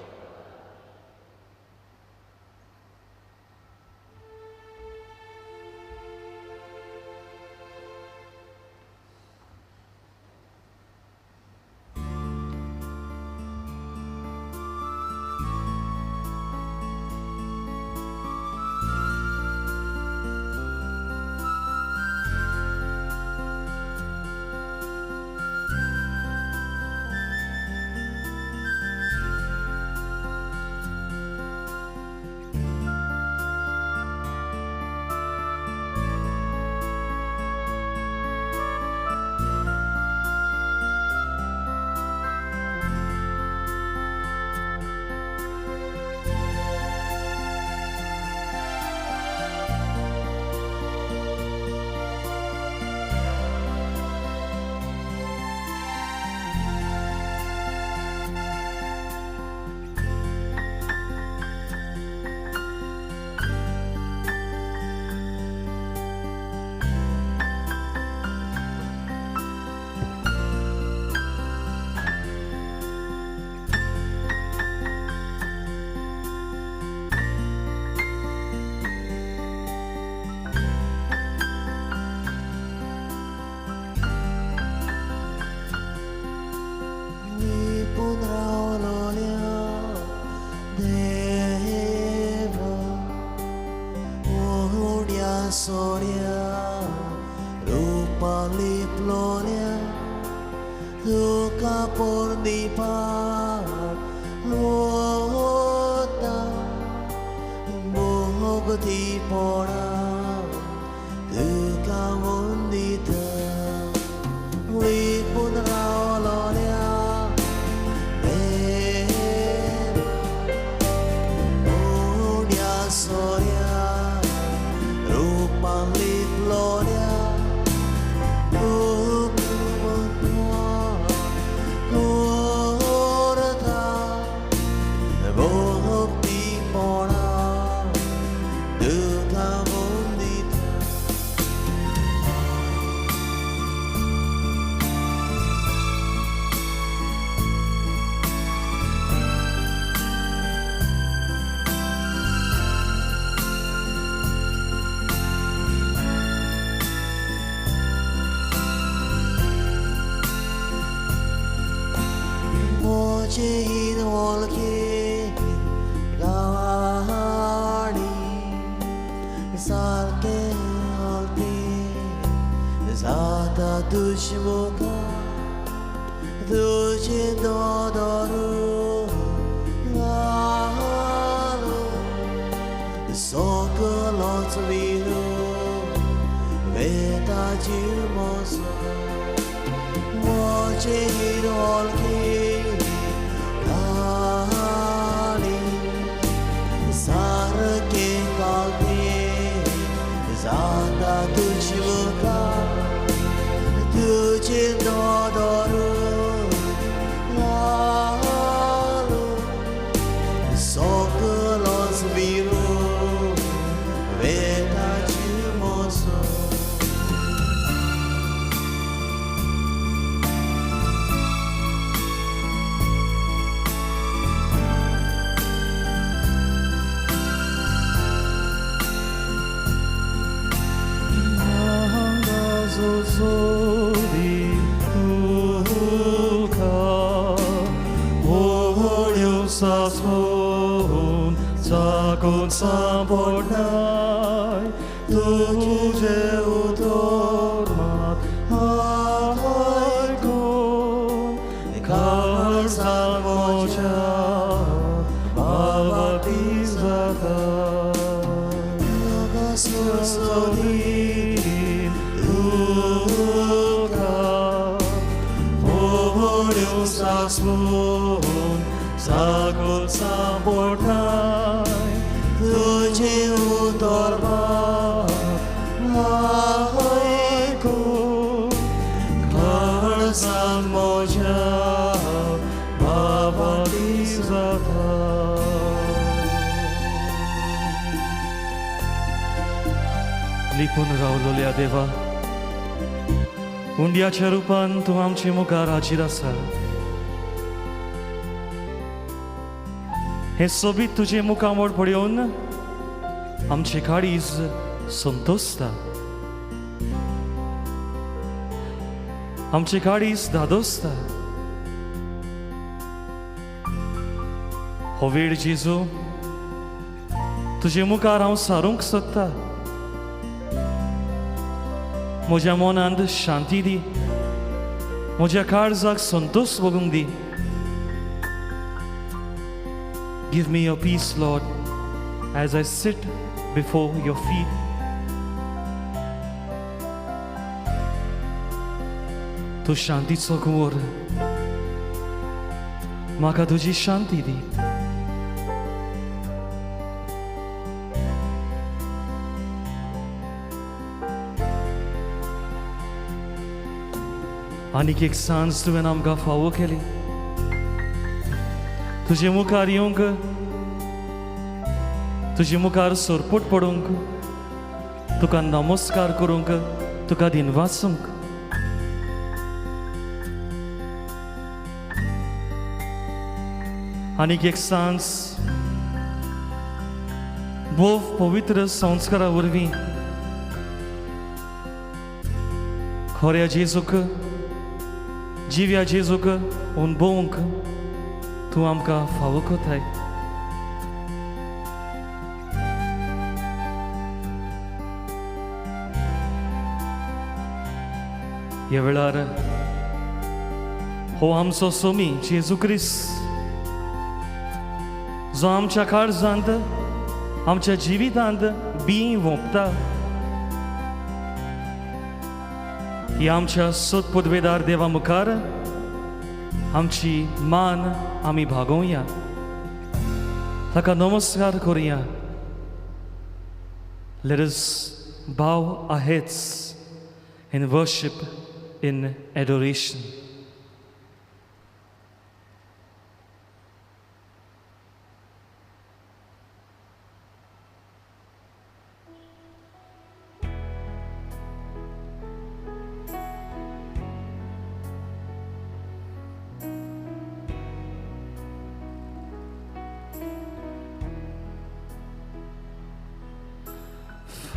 Sakon sampornai, tuje दिवसासून सागोल सांपोटाय तुजें उतर आयकून काळजान म्हज्या बाबा जाता. लिपून रावलोल्या देवा, उंड्याच्या रुपान तूं आमचे मुखार हाजीर आसा. हें सोबीत तुजें मुखामळ पळोवन आमचें काळीज संतोसता, आमचें काळीज धादोसता. हो वेळ जेजू तुजे मुखार हांव सारूंक सोदता. म्हज्या मनांत शांती दी, म्हज्या काळजाक संतोष भोगूंक दी. Give me your peace, Lord, as I sit before your feet. तूं शांतीचो कुंवर, म्हाका तुजी शांती दी. आनीक एक सांज तुवें आमकां फावो केली. तुजे मुखार येवंक, तुजे मुखार सरपट पडूंक, तुका नमस्कार करूंक, तुका दिनवासूंक. आनीक एक सांज भोव पवित्र संस्कारा वरवीं खऱ्या जेजूक, जिव्या जेजूक अणभवूंक तूं आमकां फावो कोताय. ह्या वेळार हो आमचो सोमी जेजू क्रिस्त जो आमच्या काळजांत, आमच्या जिवितांत बीं वोंपता, ह्या आमच्या सोद पदवेदार देवा मुखार आमची मान आमी भागोवया, ताका नमस्कार करुया. Let us bow our heads in worship, in adoration.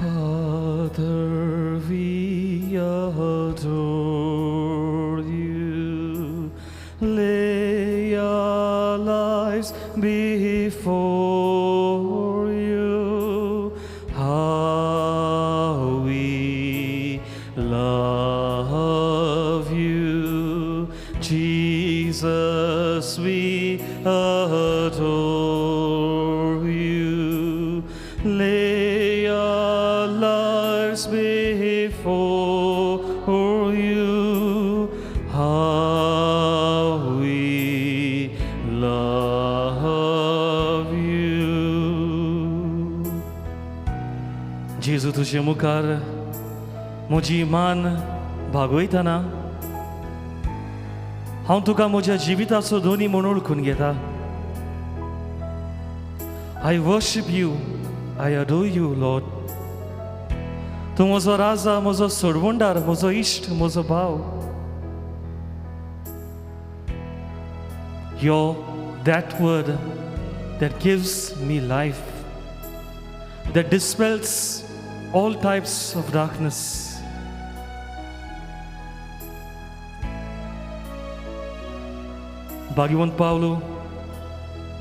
Father, we adore you, lay our lives before you. How we love you, Jesus, we adore you. Lay our lives before you, how we love you. जेजू तुजे मुखार म्हजी मान भागयतना हांव तुका म्हज्या जिविताचो धनी म्हूण वळखून घेता. I worship you, I adore you, Lord. तूं म्हजो राजा, म्हजो सोडवणदार, म्हजो इश्ट, म्हजो भाव. You're that word that gives me life, that dispels all types of darkness. भाग्यवंत पावलो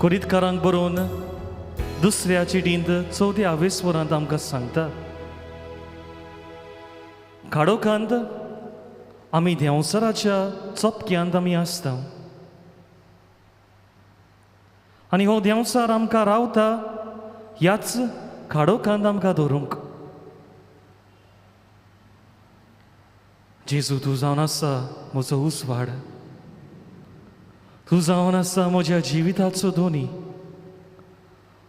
कोरीतकारांक बरोवन दुसऱ्या चिटींत चवथ्या आवेसवरांत आमकां सांगता, काडोकांत आमी देंवसराच्या चपक्यांत आमी आसता आनी हो देंवसार आमकां रावता ह्याच काडोकांत आमकां धरूंक. जेजू तूं जावन आसा म्हजो उजवाड, तूं जावन आसा म्हज्या जिविताचो दोनी,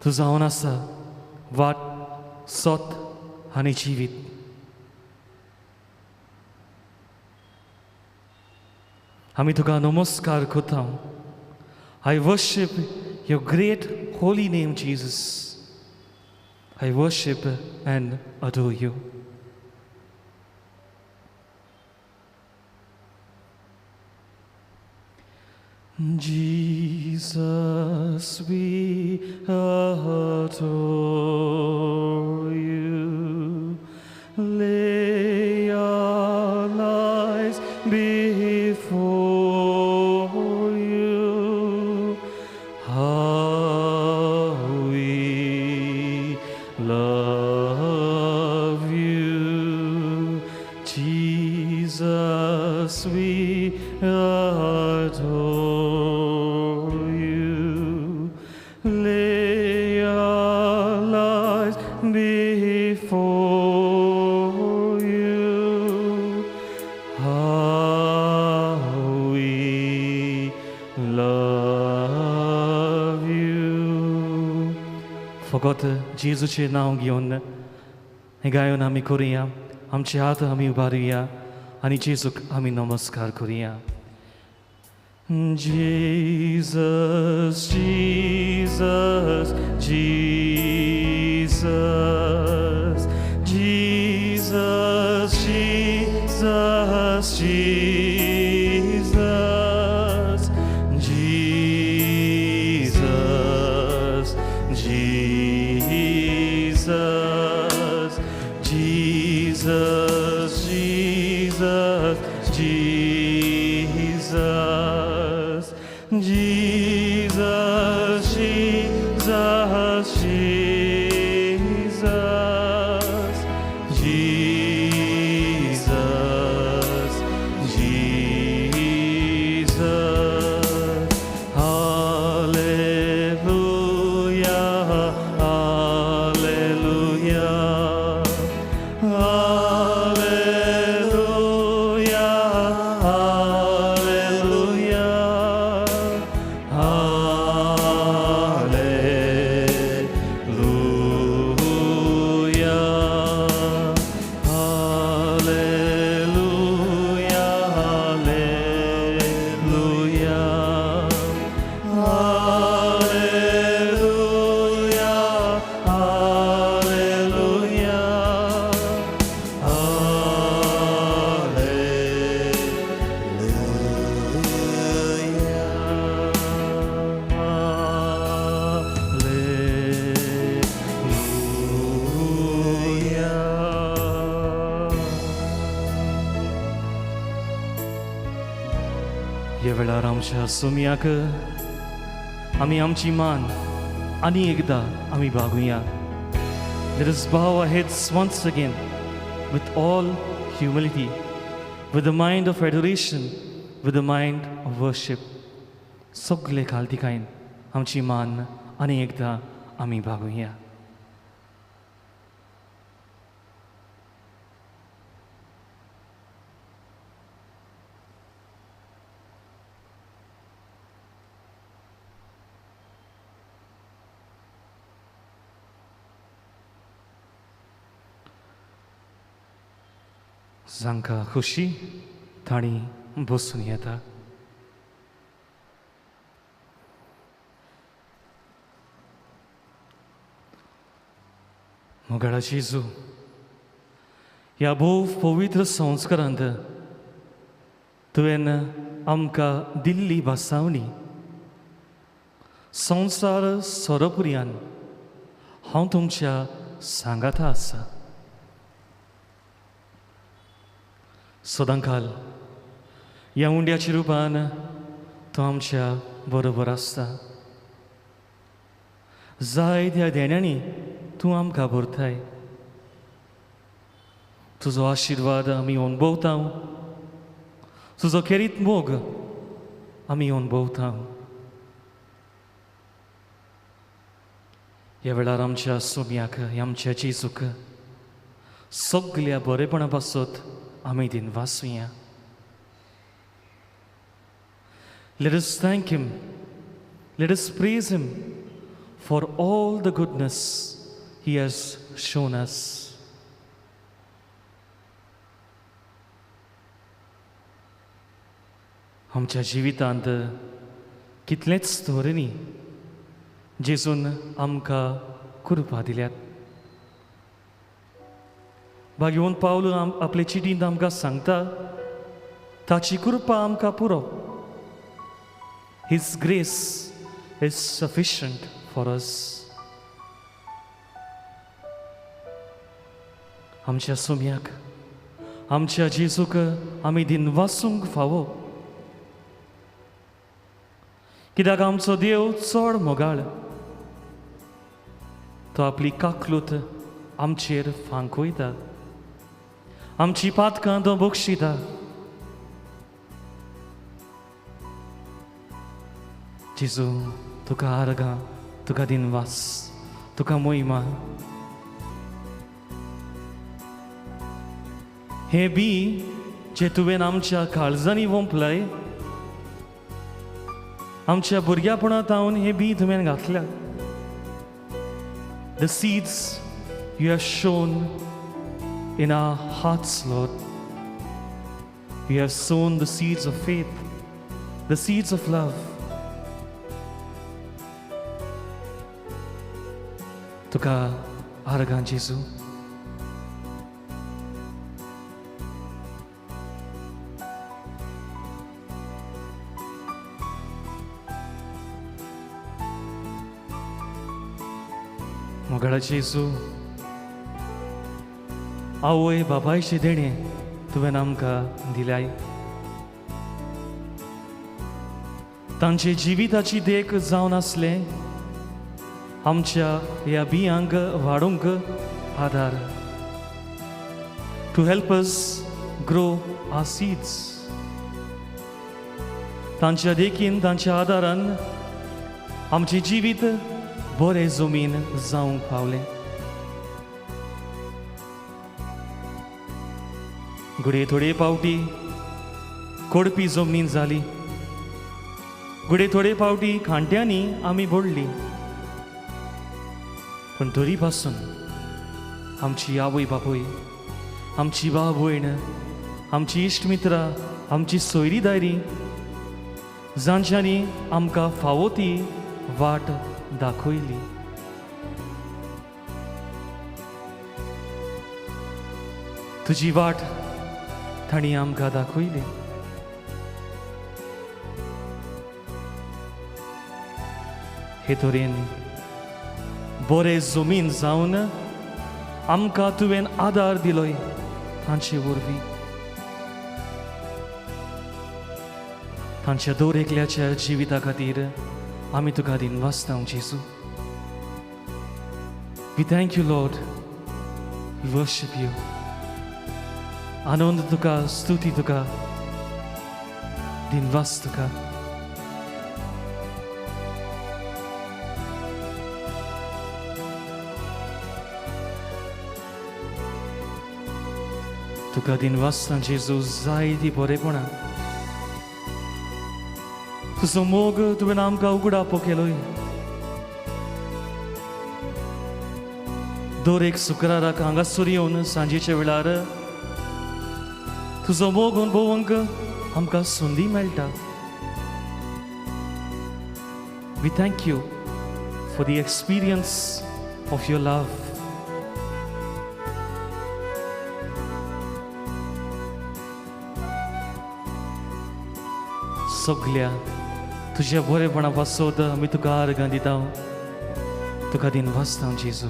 तूं जावन आसा वाट, सत आनी जिवीत. आमी तुका नमस्कार करता. I worship your great holy name, Jesus. I worship and adore you. Jesus, we adore you. Lay our lives before you. How we love you, Jesus, we adore you. Lay our lives before you. How we love you. फकत जेजूचें नांव घेवन हें गायन आमी करुया. आमचे हात आमी उबारुया आनी जेजूक आमी नमस्कार करुया. Jesus, Jesus, Jesus, Jesus, Jesus, Jesus, Jesus, Jesus, Jesus, Jesus, Jesus, Jesus, Jesus, Jesus, Jesus, Jesus. Hallelujah, hallelujah, hallelujah, hallelujah, hallelujah, hallelujah, hallelujah, hallelujah, hallelujah, hallelujah, hallelujah. ह्या वेळार आमच्या सोमयाक आमी आमची मान आनी एकदां आमी बागुया. Let us bow our heads once again with all humility, with the mind of adoration, with the mind of worship. सगळे खालतिकायन आमची मान आनी एकदां आमी बागुया. जांकां खोशी तांणी बसून येता. मोगाळा जेजू, ह्या भोव पवित्र संस्कारांत तुवें आमकां दिल्ली भासावणी संवसार सोरोपुर्यान हांव तुमच्या सांगाता आसा. सदांकाल ह्या उंड्याच्या रुपान तूं आमच्या बरोबर आसता. जाय त्या देण्यांनी तूं आमकां भरताय. तुजो आशिर्वाद आमी अणभवता, तुजो खेरीत मोग आमी अणभवता. ह्या वेळार आमच्या सोम्याक, आमच्या जेजूक सगल्या बरेपणा पासत आमी दिनवासुया. Let us thank Him. Let us praise Him for all the goodness He has shown us. आमच्या जिवितांत कितलेच तरेनी जेजून आमकां कृपा दिल्यात. भाग्यवंत पावल आपले चिटींत आमकां सांगता, ताची कृपा आमकां पुरो. His grace is sufficient for us. आमच्या सोम्याक, आमच्या जेजूक आमी दिनवासूंक फावो, कित्याक आमचो देव चड मोगाळ. तो आपली काकलूत आमचेर फांकयता, आमची पातकां तो बक्षिता. जेजू, तुका आर्गां, तुका दिनवास, तुका मोहिमा. हें बी जें तुवें आमच्या काळजांनी वोंपलाय, आमच्या भुरग्यापणांत हांव हें बी तुवें घातल्या. The seeds you have sown in our hearts, Lord. You have sown the seeds of faith, the seeds of love. तुका आर्गां जेजू. मोगाळा जेजू, आवय बापायचें देणें तुवें आमकां दिल्याय. तांचे जिविताची देख जावन आसलें आमच्या ह्या बियांक वाडूंक आदार. To help us grow our seeds. तांच्या देखीन, तांच्या आदारान आमचें जिवीत बरें जमीन जावंक पावलें. घडये थोडे पावटी कोडपी जमनीन जाली, घडये थोडे पावटी खांट्यांनी आमी बुडली, पूण तरी पासून आमची आवय बापूय, आमची भाव भयण, आमची इश्ट मित्रां, आमची सोयरी दायरी जांच्यांनी आमकां फावो ती वाट दाखयली. तुजी वाट तांणी आमकां दाखयली. हे तरेन बरें जमीन जावन आमकां तुवें आदार दिलोय तांचे वरवीं. तांच्या दर एकल्याच्या जिविता खातीर आमी तुका दिनवासता जेजू. We thank you, Lord. We worship you. आनंद तुका, स्तुती तुका, दिनवास तुका. तुका दिनवासता जेजू जायती बरेपणां. तुजो मोग तुवें आमकां उगडापो केलोय. दर एक शुक्राराक हांगासर येवन सांजेच्या वेळार तुजो मोग अणभवंक आमकां संदी मेळटा. We thank you for the experience of your love. सगल्या तुज्या बरेपणा पासत आमी तुका आर्गां दिता, तुका दिनवासता जेजू.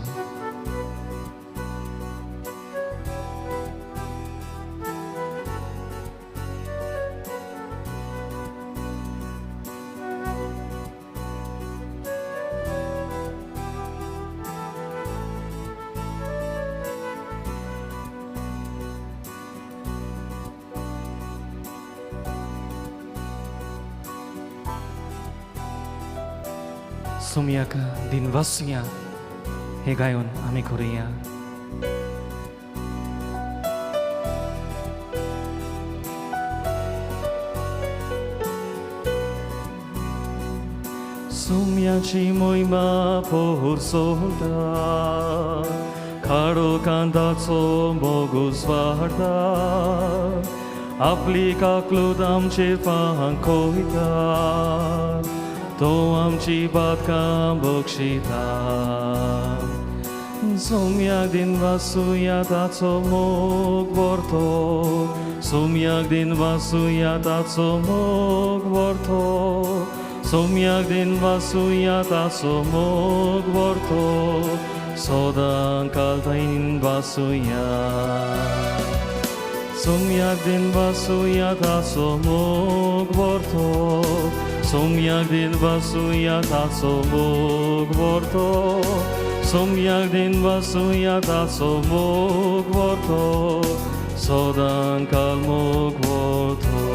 सोम्याक दिनवासया हे गायन आमी करुया. सुम्याची मोहिमा पोरसोता, काळोखांताचो मोग उजवाडता, आपली काकलूत आमचेर फांकोयता, तो आमची पातकां बक्षिता. सोम्याक दिन वासुया ताचो मोग व्हरतो, सोम्याक दिन वासुया ताचो मोग व्हरतो, सोम्याक दिन वासुया ताचो मोग व्हरतो, सदां काल दिन वासुया. सोम्याक दिन वासुया ताचो मोग व्हरतो, सोम्याक दिन वासुया ताचो मोग व्हरतो, सोम्याक दिन वासुया ताचो मोग व्हरतो, सदां काल मोग व्हरतो.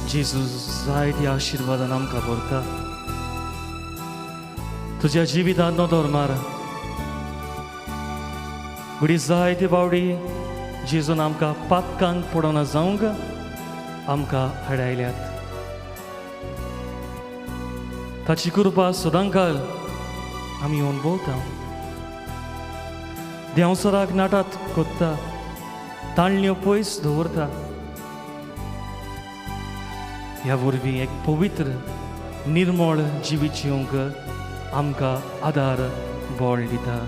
जेजू जायत्या आशिर्वादान आमकां भरता. तुज्या जिवितांत नदर मार, घडी जायते फावटी जेजून आमकां पातकांक पडना जावंक आमकां हाडायल्यात. ताची कृपा सदांकाल आमी अणभवता. देंवसराक नाटात कोत्ता, ताळण्यो पयस दवरता. ह्या वरवीं एक पवित्र निर्मळ जिवीत जिवंक आमकां आदार बळ दिता.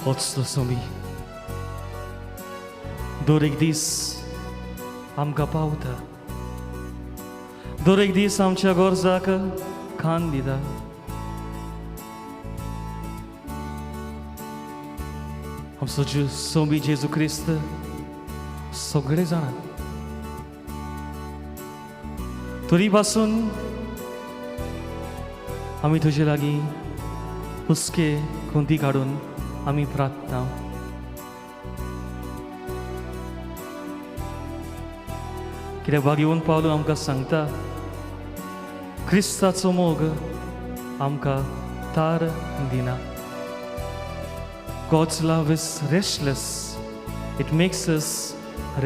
होच तो सोमी दर एक दीस आमकां पावता, दर एक दीस आमच्या गरजाक खान दिता. आमचो सोमी जेजू क्रिस्त सगळे जाणा, तरी पासून आमी तुजे लागीं हुस्के खुंती काडून आमी प्रार्थना. कित्याक भाग्यवंत पावलो आमकां सांगता, क्रिस्ताचो मोग आमकां तार दिना. God's love is restless. It makes us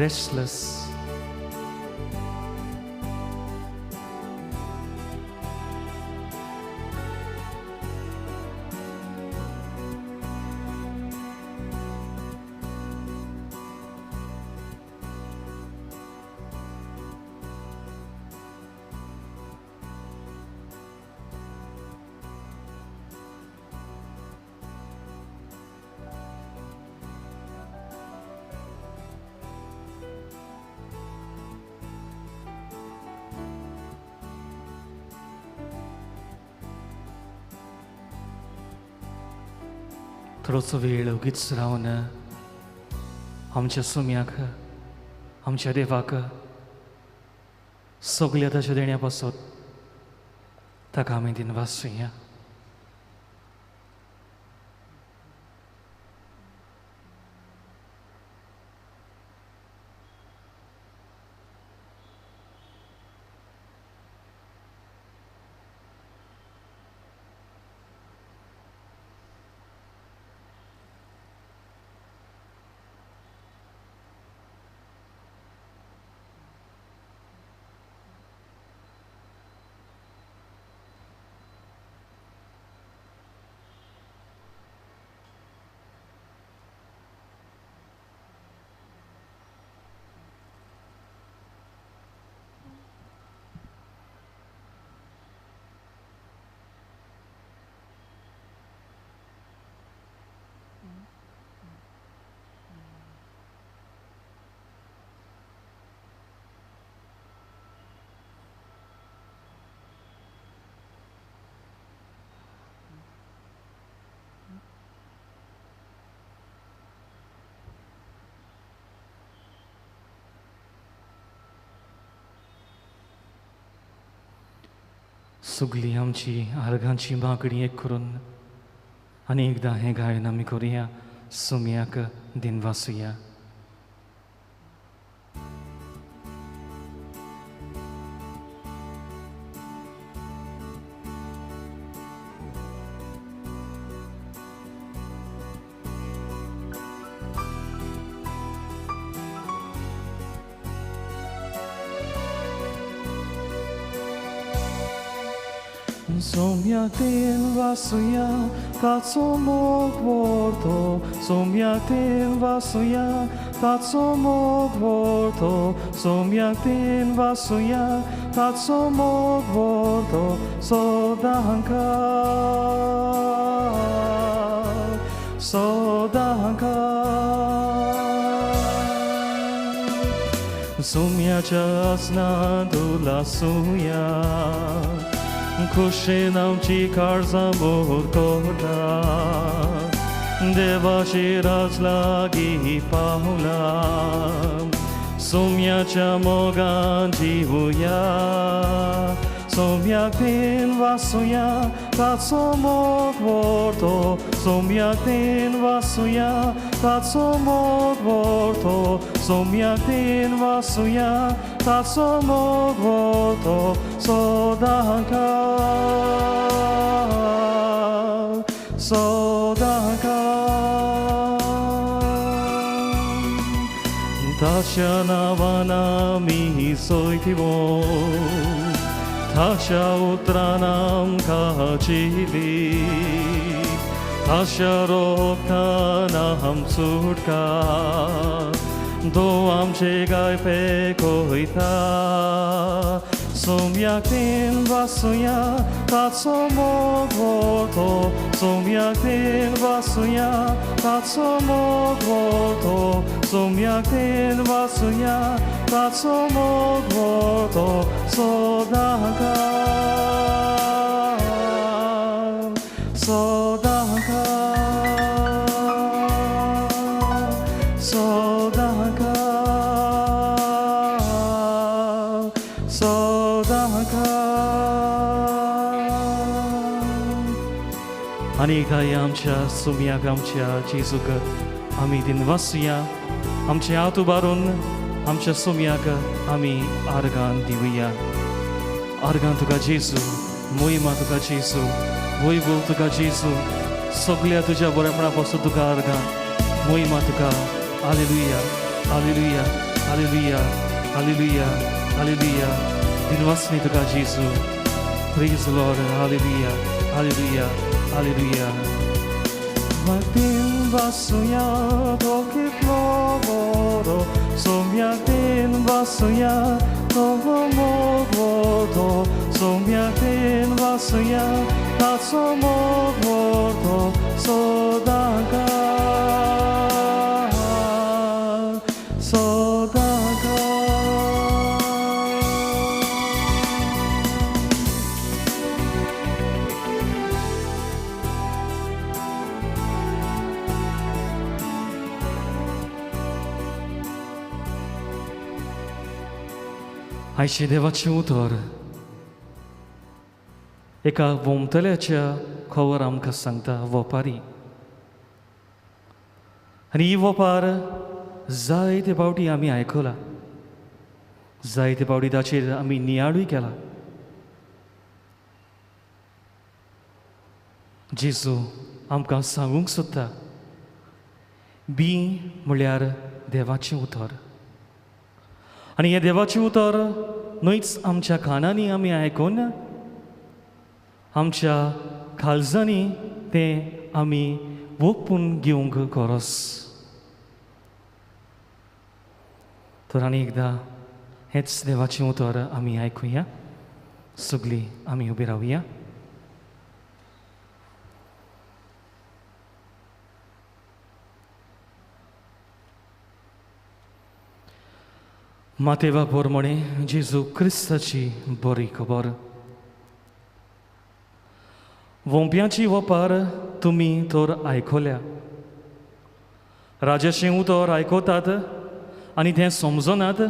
restless. थोडोसो वेळ ओगीच रावन आमच्या सुम्याक, आमच्या देवाक सगल्या ताच्या देण्या पासत ताका आमी दिनवासुया. सगळी आमची आर्गांची मागणी एक करून आनी एकदां हें गायन आमी करुया, सुम्याक दिनवासुया. सोम्याक वासुया ताचो मोग व्हरतो, सोम्याक वासुया ताचो मोग व्हरतो, सोम्याक वासुया ताचो मोग व्हरतो सदांकाळ, सदांकाळ. सोम्याच्या आसनांत उलासुया, खुशेन आमची काळजां मोर करता, देवाची राज लागीं पावला, सोम्याच्या मोगान जिवुया. सोम्याक वासुया ताचो मोग व्हरतो, सोम्याक वासुया ताचो मोग व्हरतो, सोम्याक वासुया ताचो मोग व्हरतो सदांकाळ, सदांकाळ. ताच्या नांवान आमी सोयतिवो, ताच्या उतरान आमकां जिली, ताच्या रोगतान आम सुटका, तो आमचे गाय पेकयता. सोम्याक वासुया ताचो मोग व्हरतो, सोम्याक वासुया ताचो मोग व्हरतो, सोम्याक वासुया ताचो मोग व्हरतो सदांकाळ, सदांकाळ, सदांकाळ, सदांकाळ. आनी एकदां ह्या आमच्या सोम्याक, आमच्या जेजूक आमी दिनवासुया. आमचे हात उबारून आमच्या सोम्याक आमी आर्गान दिवया. आर्गान तुका जेजू, मोहिमा तुका जेजू, वैभव तुका जेजू, सगळ्या तुज्या बरेपणा पासून तुका आर्गां, मोहिमा तुका. Hallelujah, hallelujah, hallelujah, hallelujah, hallelujah. दिनवासनी तुका जेजू. Praise Lord. Hallelujah, hallelujah, hallelujah. Magtin vasuya to kitlo voro, सोम्याक वासुया तो मोग व्हरतो, सोम्याक वासुया ताचो मोग व्हरतो सदांकाळ, सदांकाळ. आयचे देवाचें उतर एका वोमतल्याच्या खबर आमकां सांगता, वोपारी. आनी ही वोपार जायते फावटी आमी आयकला, जायते फावटी ताचेर आमी नियाळूय केला. जेजू आमकां सांगूंक सोदता, बी म्हळ्यार देवाचें उतर. आनी हें देवाचें उतर न्हयच आमच्या कानांनी आमी आयकून आमच्या काळजांनी तें आमी वोपून घेवंक गरज. तर आनी एकदां हेंच देवाचें उतर आमी आयकुया. सगळीं आमी उबी रावया. मातेवा प्रमाणे जेजू क्रिस्ताची बरी खबर. वोंप्याची वपार तुमी तर आयकल्या. राजाचें उतर आयकतात आनी तें समजनात,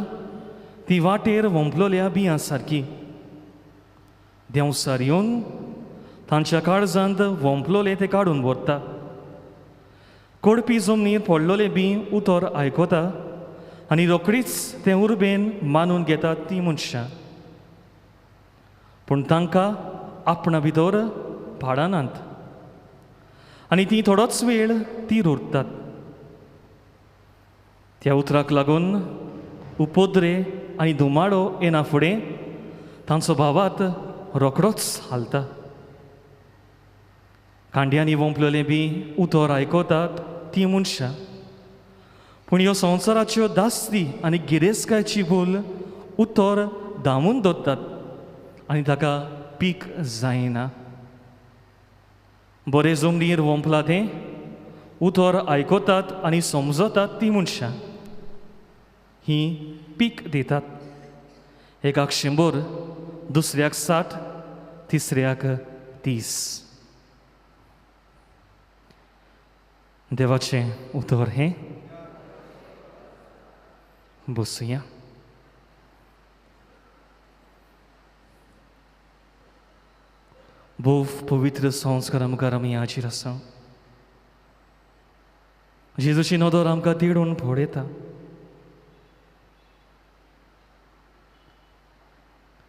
ती वाटेर वोंपलोल्या बियां सारकी. देंवसार येवन तांच्या काळजांत वोंपलोलें तें काडून व्हरता. कोडपी जमनीर पडलोलें बी उतर आयकता आनी रोखडीच तें उर्बेन मानून घेतात ती मनशां. पूण तांकां आपणा भितर पाडनात आनी ती थोडोच वेळ ती उरतात. त्या उतराक लागून उपद्रे आनी धुमाडो येना फुडें तांचो भावात रोखडोच हालता. कांड्यांनी वोंपलेलें बी उतर आयकतात तीं मनशां, पूण ह्यो संवसाराच्यो दास्ती आनी गिरेस्तकायची भूल उतर दामून दवरतात आनी ताका पीक जायना. बरें जमनीर वोंपलां तें उतर आयकतात आनी समजतात तीं मनशां हीं पीक दितात, एकाक 100, दुसऱ्याक 60, तिसऱ्याक 30. देवाचें उतर हें. बसुया. भोव पवित्र संस्कारा मुखार आमी हाजीर आसा. जेजूची नदर आमकां तिडून पळयता.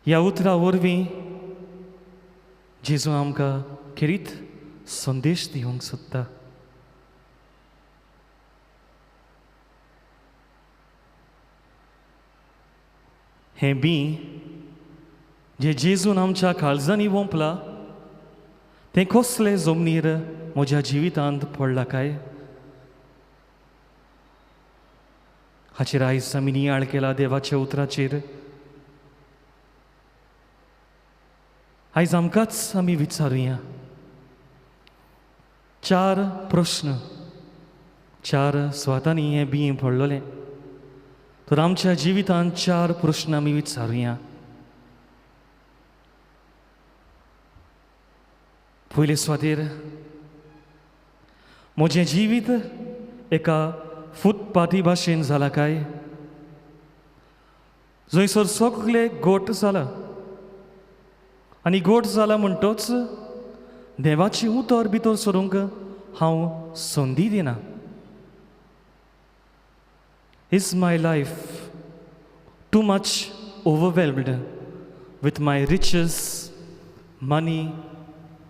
ह्या उतरा वरवीं जेजू आमकां खेरीत संदेश दिवंक सोदता. हें बी जें जेजून आमच्या काळजांनी वोंपलां तें कसले जमनीर म्हज्या जिवितांत पडलां काय हाचेर आयज आमी नियाळ केला देवाच्या उतराचेर. आयज आमकांच आमी विचारुया 4 प्रस्न, 4 स्वातांनी हें बीं पडलेलें. तर आमच्या जिवितांत 4 प्रस्न आमी विचारुया. पयले स्वातीर, म्हजें जिवीत एका फुटपाथी भाशेन जालां काय जंयसर सगळे गोट जाला आनी गोट जाला म्हणटोच देवाचें उतर भितर सरूंक हांव संदी दिना. Is my life too much overwhelmed with my riches, money,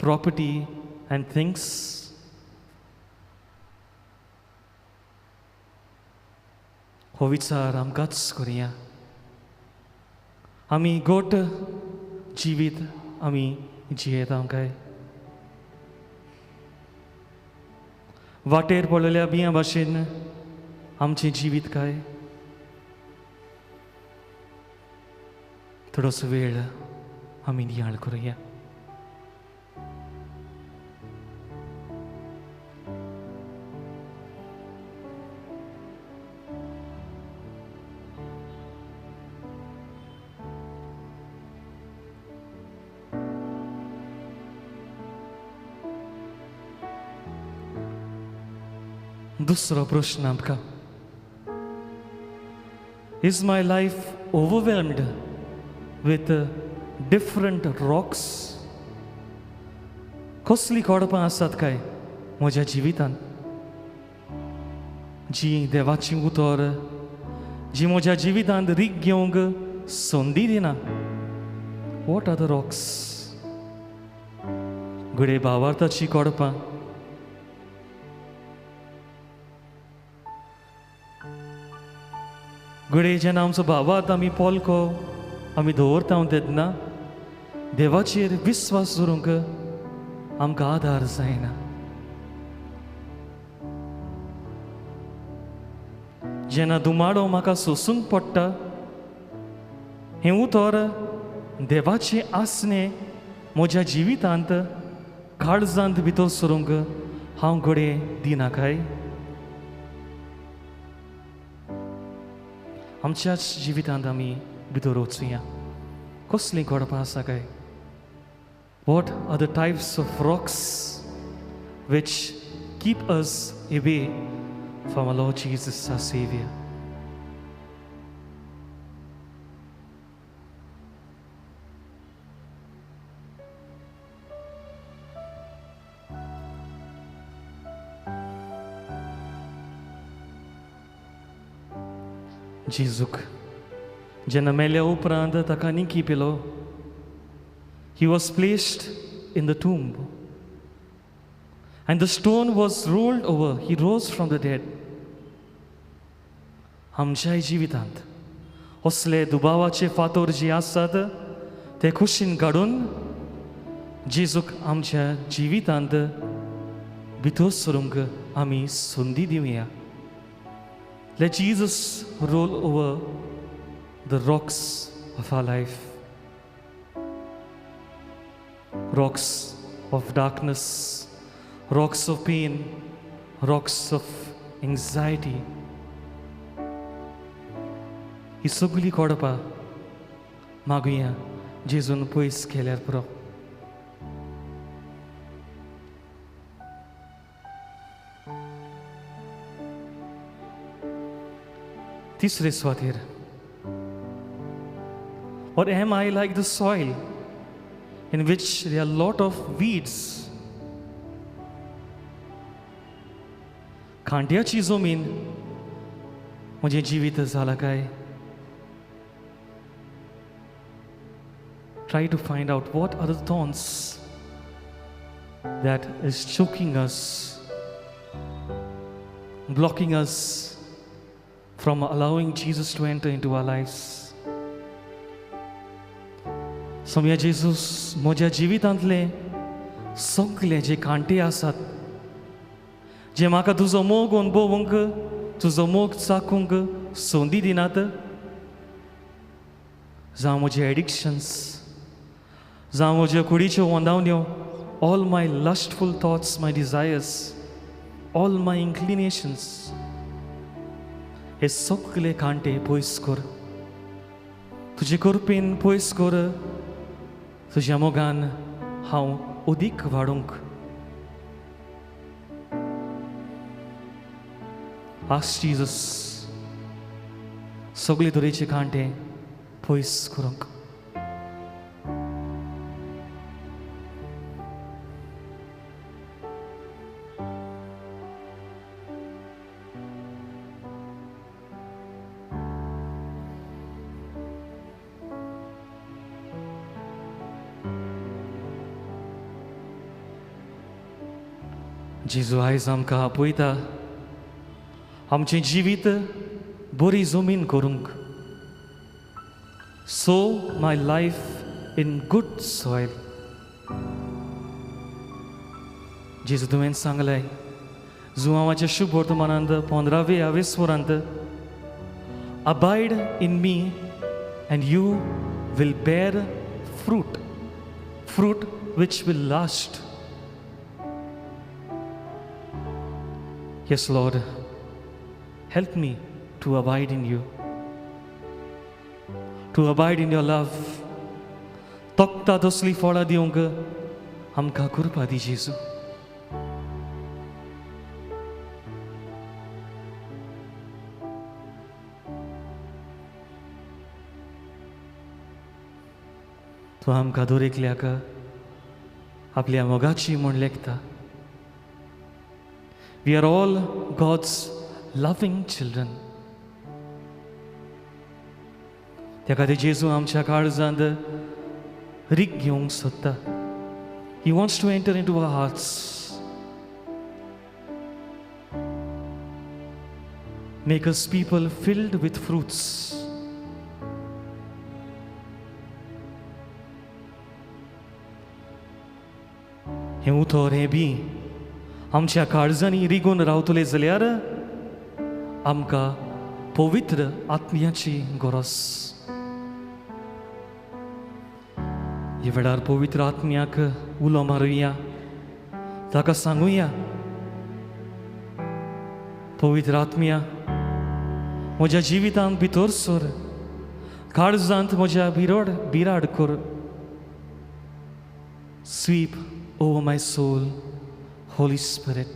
property and things? हो विचार आमकांच करुया. आमी गोट जिवीत आमी जियेता काय? वाटेर पडलेल्या बियां भाशेन आमचें जिवीत काय? थोडोसो वेळ आमी नियाळ करुया. दुसरो प्रश्न आमकां, Is my life overwhelmed with different rocks? कसली कोडपां आसात काय म्हज्या जिवितांत जी देवाची उतर जी म्हज्या जिवितांत रीग घेवंक संदी दिना? What are the rocks? घडये भावार्थाची कोडपां, घडये जेन्ना आमचो भावार्थ आमी पोलको आमी दवरता तेन्ना देवाचेर विस्वास दवरूंक आमकां आदार जायना. जेन्ना दुमाडो म्हाका सोसूंक पडटा हें उतर देवाचें आसणें म्हज्या जिवितांत काळजांत भितर सरूंक हांव घडये दिना काय? आमच्याच जिवितांत आमी भितर वचुया. कसलीं घडपां आसा काय? What are the types of rocks which keep us away from our Lord Jesus our saviour? जेजूक जेन्ना मेल्या उपरांत ताका निकी पिलो, he was placed in the tomb and the stone was rolled over. He rose from the dead. आमच्याय जिवितांत असले दुबावाचे फातोर जे आसात ते खुशीन काडून जेजूक आमच्या जिवितांत भितर सरूंक आमी संदी दिवया. Let Jesus roll over the rocks of our life, rocks of darkness, rocks of pain, rocks of anxiety. ही सगळी कोडपां मागुया जेजून पयस केल्यार पुरो. तिसरे सुवातेर, Or am I like the soil in which there are a lot of weeds? कांट्याची जमीन म्हजें जिवीत जालां काय? Try to find out what are the thorns that is choking us, blocking us from allowing Jesus to enter into our lives. सोम्या Jesus, म्हज्या जिवितांतले सगळे जे कांटे आसात, जे म्हाका तुजो मोग अणभवूंक, तुजो मोग चाखूंक संदी दिनात, जावं म्हजे एडिक्शन्स, जावं म्हज्यो कुडीच्यो वंदावण्यो, all my lustful thoughts, my desires, all my inclinations, हे सगळे कांटे पयस कर, तुजे कृपेन पयस कर, तुज्या मोगान हांव अदीक वाडूंक. Ask Jesus सगळे तरेचे कांटे पयस करूंक. जेजू आयज आमकां आपयता आमचें जिवीत बरी जमीन करूंक. Sow my life in good soil. जेजू तुवें सांगलें जुवांवाच्या शुभ वर्तमानांत 15 आवेस्वरांत, Abide in me and you will bear fruit, fruit which will last. Yes, Lord, help me to abide in you, to abide in your love. तोखता तसली फळां दिवंक आमकां कृपा दी जेजू. तूं आमकां दरेकल्याक आपल्या मोगाची म्हूण लेखता. We are all God's loving children. त्या खातीर जेजू आमच्या काळजांत रीग घेवंक सोदता. He wants to enter into our hearts. Make us people filled with fruits. हें उतर हें बी आमच्या काळजांनी रिगून रावतले जाल्यार आमकां पवित्र आत्म्याची गरज. ह्या वेळार पवित्र आत्म्याक उलो मारुया, ताका सांगुया, पवित्र आत्म्या म्हज्या जिवितांत भितर सर, काळजांत म्हज्या बिराड कर. Sweep over my soul, Holy Spirit.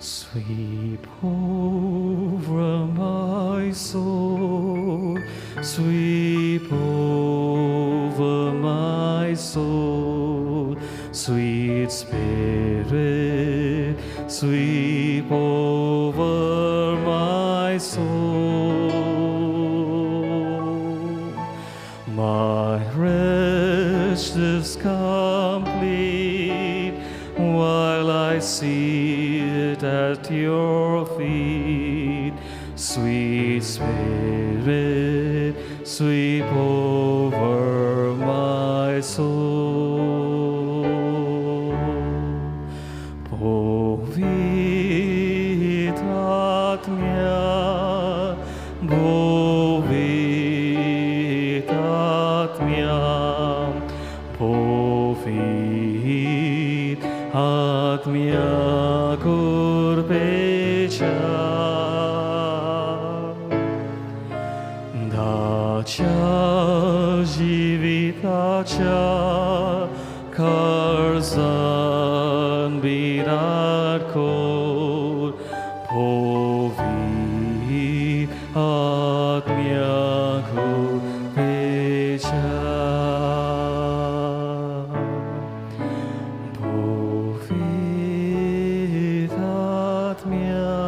Sweep over my soul, sweep over my soul, sweet Spirit, sweep over my soul. My rest is complete while I sit at your feet. Sweet Spirit, sweep over my soul. Povit atmia, povit atmia, povit atmia curpecia. Dacia jivitacia karzan birat kor povit atmia kurpecia. Povit atmia,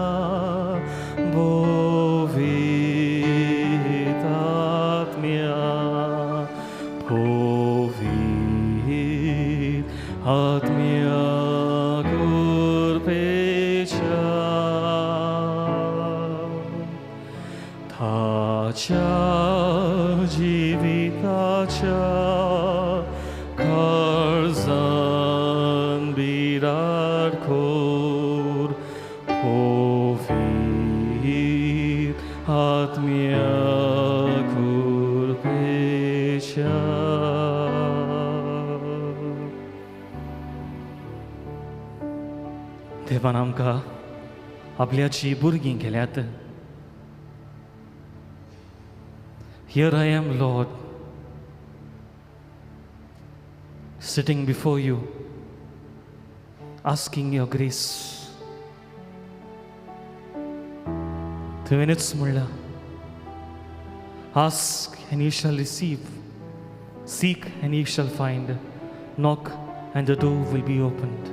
povit atmia, povit atmia curpecia. Tacia jivitacia karzan birat kor povit atmia kurpecia. देवान आमकां आपल्याची भुरगीं केल्यात. Here I am, Lord, sitting before you, asking your grace. तुवेंच म्हणलां, ask and ye shall receive, seek and ye shall find, knock and the door will be opened.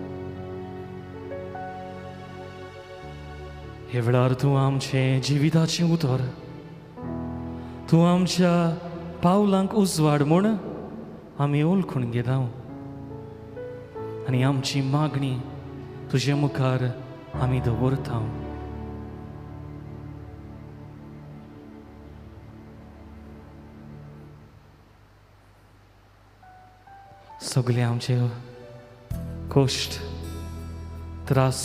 हे वेळार तूं आमचें जिविताचें उतर, तूं आमच्या पावलांक उजवाड म्हूण आमी वळखून घेता आनी आमची मागणी तुजे मुखार आमी दवरता. सगळे आमचे कश्ट, त्रास,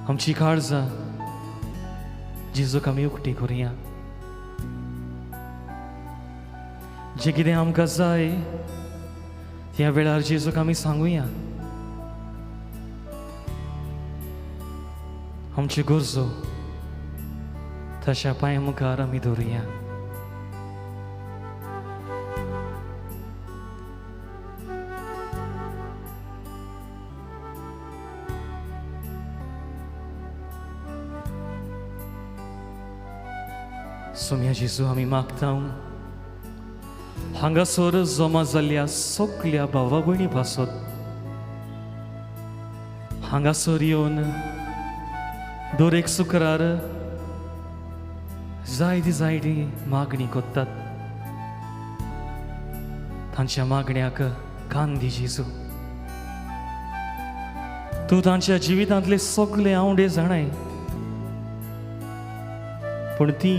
आमची काळजां जेजूक आमी उकती करुया. जें कितें आमकां जाय त्या वेळार जेजूक आमी सांगुया. आमच्यो गरजो ताच्या पांया मुखार आमी दवरुया. सोम्या जेजू आमी मागता हांगासर जमा जाल्ल्या सगल्या भावा भयणी पासत हांगासर येवन दर एक शुक्रार जायती जायती मागणी करतात. तांच्या मागण्याक कान दी जेजू. तूं तांच्या जिवितांतले सगळे आंवडे जाणाय, पूण ती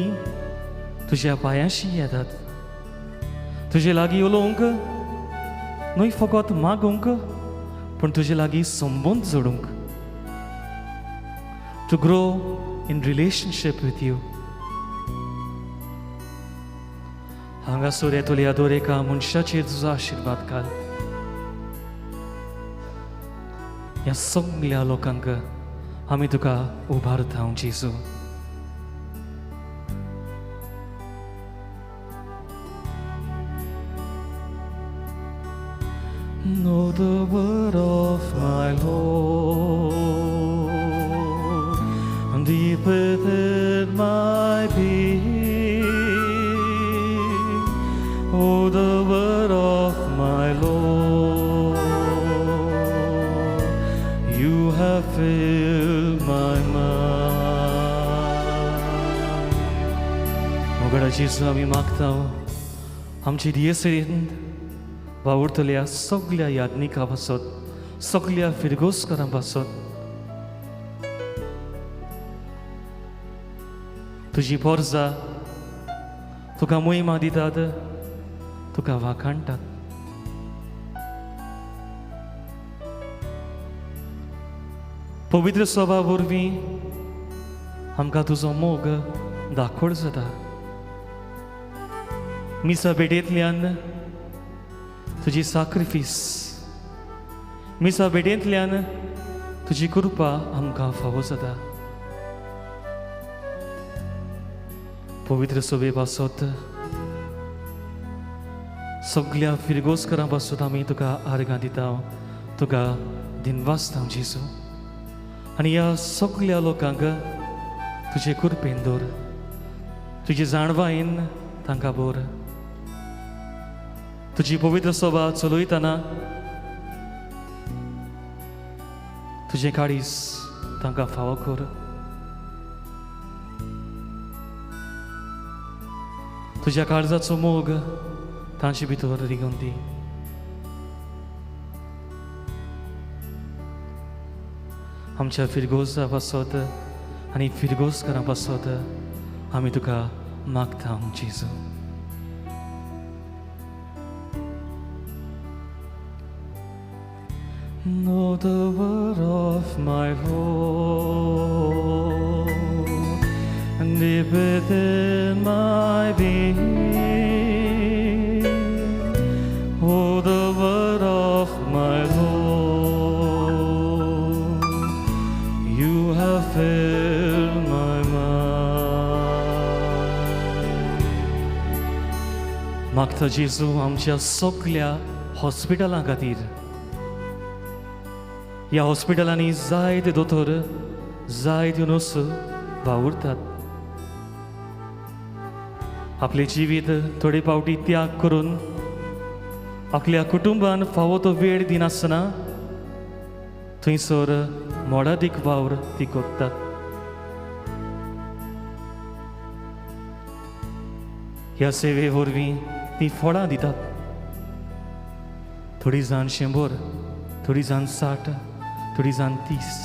तुज्या पांयाशी येतात, तुजे लागीं उलोवंक, न्हय फकत मागूंक, पूण तुजे लागीं संबंद जोडूंक, to grow in relationship with you. हांगासर येतल्या दर एका मनशाचेर तुजो आशिर्वाद घाल. ह्या सगल्या लोकांक आमी तुका उबारता जेजू. Know the word of my Lord, deep within my being. Oh, the word of my Lord, you have filled my mind. मोगडा जेजू आमी मागता आमची दियेसरीन वावुरतल्या सगल्या याज्ञिकां पासत, सगल्या फिरगोजकारां पासत, तुजी पोरजा तुका मोहिमा दितात, तुका वाखाणटात. पवित्र सभा वरवीं आमकां तुजो मोग दाखोड जाता. मिसा भेटेंतल्यान तुजी साक्रिफीस, मिसा भेटेंतल्यान तुजी कृपा आमकां फावो जाता. पवित्र सभे पासत, सगल्या फिरगोजकारां पासत आमी तुका आर्गां दिता, तुका दिनवासता जेजू. आनी ह्या सगल्या लोकांक तुजे कृपेन दवर, तुजी जाणवायेन तांकां भर. तुजी पवित्र सभा चलयतना तुजें काळीज तांकां फावो कर. तुज्या काळजाचो मोग तांचे भितर रिगोवन दी. आमच्या फिरगोजा पासत आनी फिरगोजकारां पासत आमी तुका मागता जेजू. Know the word of my Lord, and deep within my being. Oh, the word of my Lord, you have filled my mind. मागता जेजू आमच्या सगल्या हॉस्पिटलां खातीर. ह्या हॉस्पिटलांनी जायते दोतोर, जायत्यो नर्स वावुरतात. आपलें जिवीत थोडे फावटी त्याग करून आपल्या कुटुंबान फावो तो वेळ दिनासतना थंयसर मोडादीक वावर ती करतात. ह्या सेवे वरवीं ती फळां दितात. थोडी जाण 100, थोडी जाण 60, थोडी जाण 30.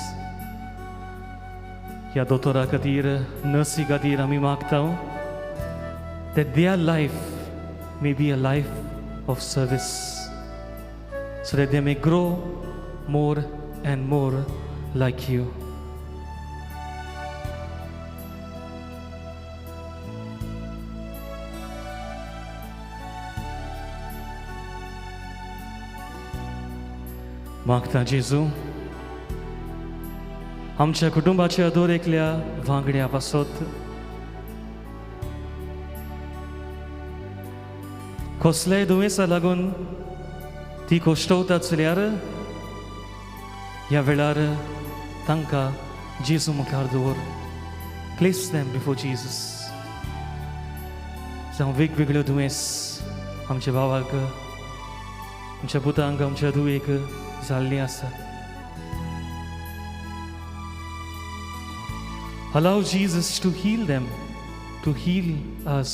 ह्या दोतोरा खातीर, नर्सी खातीर आमी मागता that their life may be a life of service, so that they may grow more and more like you. मागता जेजू आमच्या कुटुंबाच्या दर एकल्या वांगड्या पासत, कसल्याय दुयेंसा लागून ती कोश्टवतात जाल्यार ह्या वेळार तांकां जेजू मुखार दवर. Place them before Jesus. जावं वेगवेगळ्यो दुयेंस आमच्या भावाक, आमच्या पुतांक, आमच्या धुवेक जाल्लीं आसा. Allow Jesus to heal them, to heal us.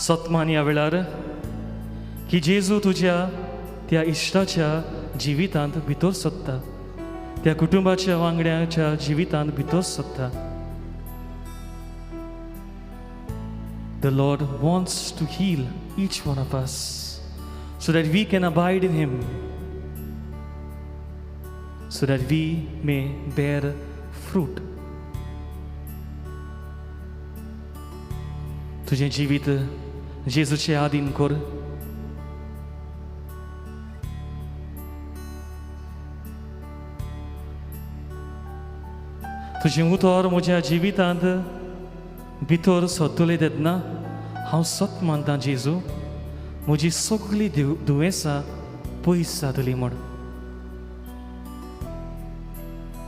सतमान ह्या वेळार की जेजू तुज्या त्या इश्टाच्या जिवितांत भितर सोदता, त्या कुटुंबाच्या वांगड्याच्या जिवितांत भितर सोदता. The Lord wants to heal each one of us so that we can abide in Him, so that we may bear fruit. तुझें जिवीत जेजूचे आदीन कर. तुजें उतर म्हज्या जिवितांत भितर सोदतलें तेन्ना हांव सत मानतां जेजू, म्हजी सगळीं दुयेंसां पयस जातलीं म्हूण.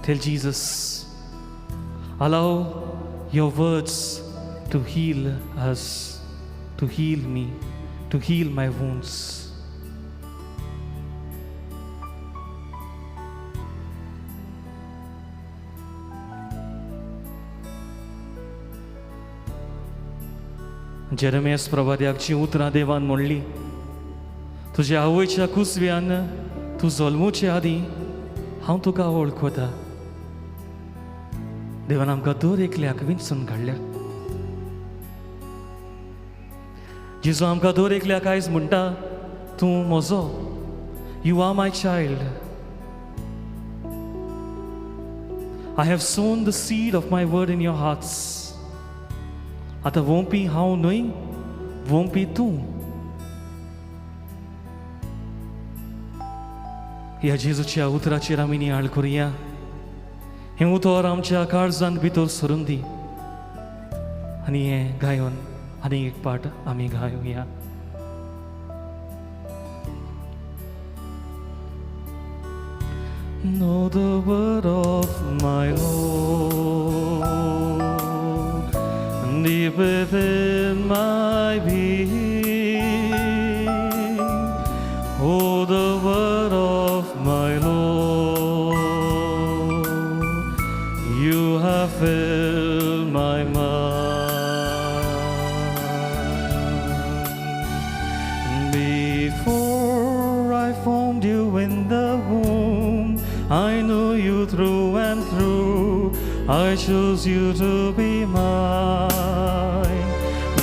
Tell Jesus, allow your words to heal us, to heal me, to heal my wounds. Jeremias प्रवाद्याक जी उतरां देवान म्हणली, तुज्या आवयच्या कुसव्यान तूं जल्मुचे आदीं हांव तुका वळखता. देवान आमकां दर एकल्याक विंचून काडल्या. जेजू आमकां दर एकल्याक आयज म्हणटा, तूं म्हजो, you are my child. I have sown the seed of my word in your hearts. आतां वोंपी हांव न्हय, वोंपी तूं. ह्या जेजूच्या उतराचेर आमी नियाळ करुया. हें उतर आमच्या काळजांत भितर सरून दी आनी हें गायोन आनी एक पाट आमी गायोया. Know the word of my Lord, deep within my being. Oh, the word of my Lord, you have filled my mind. Before I formed you in the womb, I knew you through and through. I chose you to be mine.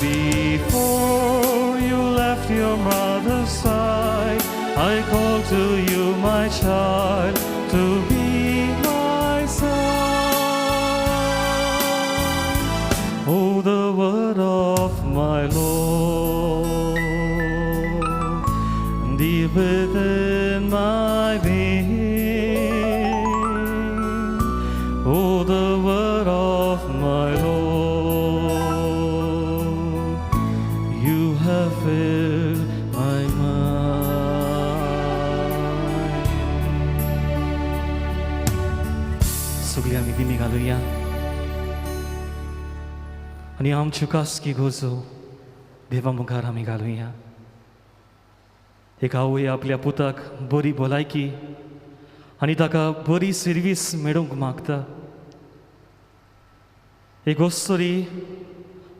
Before you left your mother's side, I called to you, my child, to be my son. Oh, the word of my Lord, deep within my being. Oh, the word of my Lord, you have filled my mind. सगळी आमी दिमी घालुया आनी आमच्यो कासकी गरजो देवा मुखार आमी घालुया. एक आवय आपल्या पुताक बरी भलायकी आनी ताका बरी सर्वीस मेळूंक मागता. एक अस्तुरी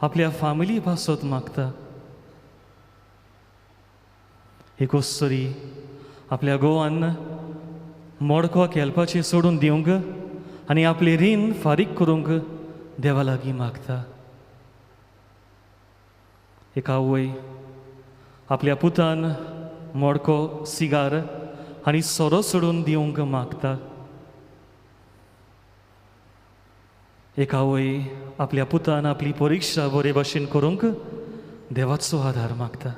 आपल्या फामिली पासत मागता. एक अस्तुरी आपल्या गोवान मडको खेळपाचें सोडून दिवंक आनी आपलें रीण फारीक करूंक देवा लागीं मागता. एक आवय आपल्या पुतान मडको सिगार आनी सोरो सोडून दिवंक मागता. एक आवय आपल्या पुतान आपली परिक्षा बरे भाशेन करूंक देवाचो आदार मागता.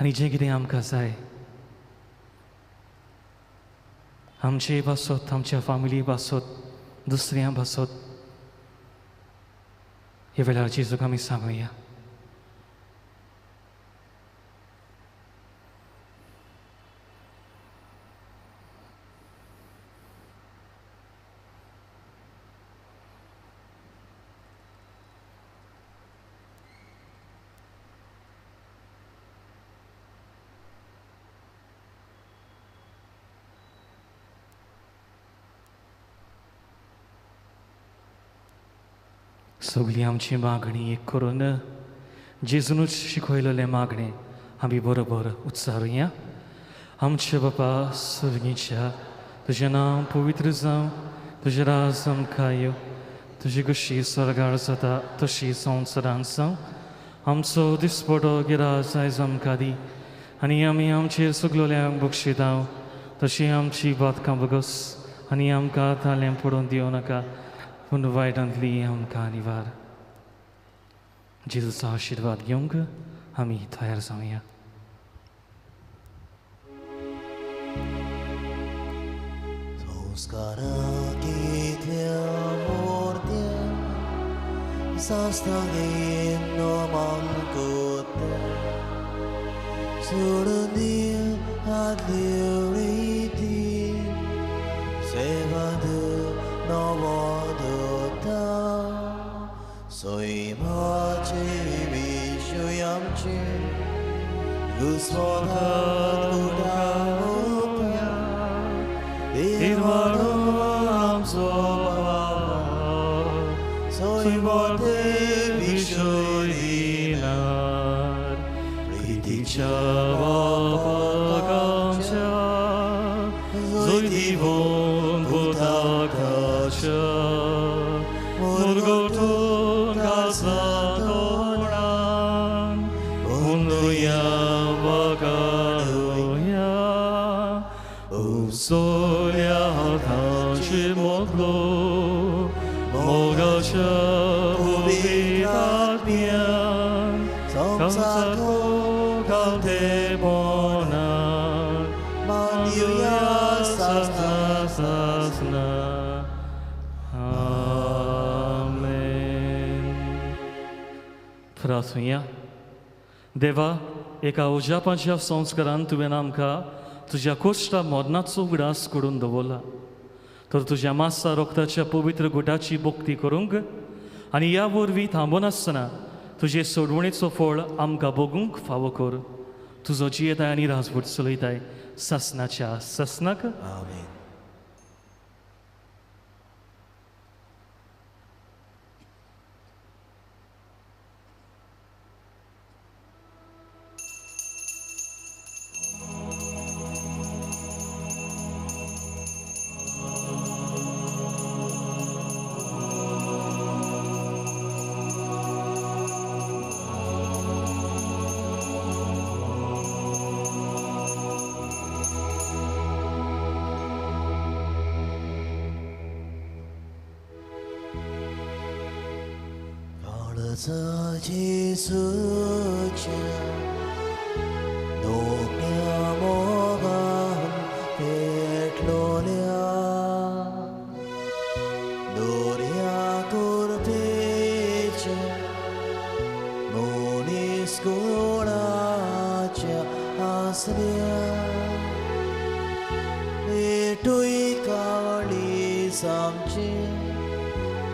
आनी जें कितें आमकां जाय आमचे पासत, आमच्या फामिली पासत, दुसऱ्यां पासत, ह्या वेळार जेजूक आमी सांगुया. सगळी आमची मागणी एक करून जेजूनच शिकयलेलें मागणें आमी बरोबर उच्चारुया. आमच्या बापा सर्गीच्या, तुजें नांव पवित्र जावं, तुजें राज आमकां येवं, तुजी कशी स्वर्गार जाता तशी संवसारांत जावं. आमचो दिसपटो गिराज आयज आमकां दी आनी आमी आमचेर सगळ्यांक बक्षितांव तशी आमची बातकां बगस आनी आमकां तालें पडून दिवं नाका, पूण वायटांतली आमकां निवार. जेजूचो आशिर्वाद घेवंक आमी तयार जावया. संस्कारांतल्या मोर्त्या सास्त्रांनो मालकोत्या सोडून दिल आदल्यो रिती सेवा नवो दता सैमाचे विशय आमचे घुस्मटात उडावता निर्वाडो आमचो बाबा सैमाचे दोन पुताकाच्या मुरगोटून कासा तोंडान हुंदुया वाकाडुया उपसोल्या हातांची मोदलो मोगाच्या पवित्र संसारको गावतेपणान मानयुया सासना सासना. आमेन. प्रार्थुया. देवा, एका उजापाच्या संस्कारान तुवें आमकां तुज्या कोश्टा मरणाचो उगडास करून दवरला, तर तुज्या मासा रोगताच्या पवित्र गुटाची भक्ती करूंक आनी ह्या वरवीं थांबनासतना तुजे सोडवणेचो फळ आमकां भोगूंक फावो कर. तुजो जियेताय आनी राजवट चलयताय सासनाच्या सासनाक. आमेन. जेसूच्या धोक्या मोगान पेटलोल्या दोर्या कुर्पेच्या मनीस कुळाच्या आसऱ्या पेटूय काळी सामची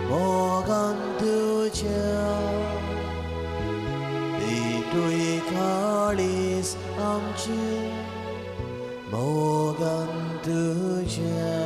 मोगान तुज्या पेटूय काळीस आमची मोगान तुज्या.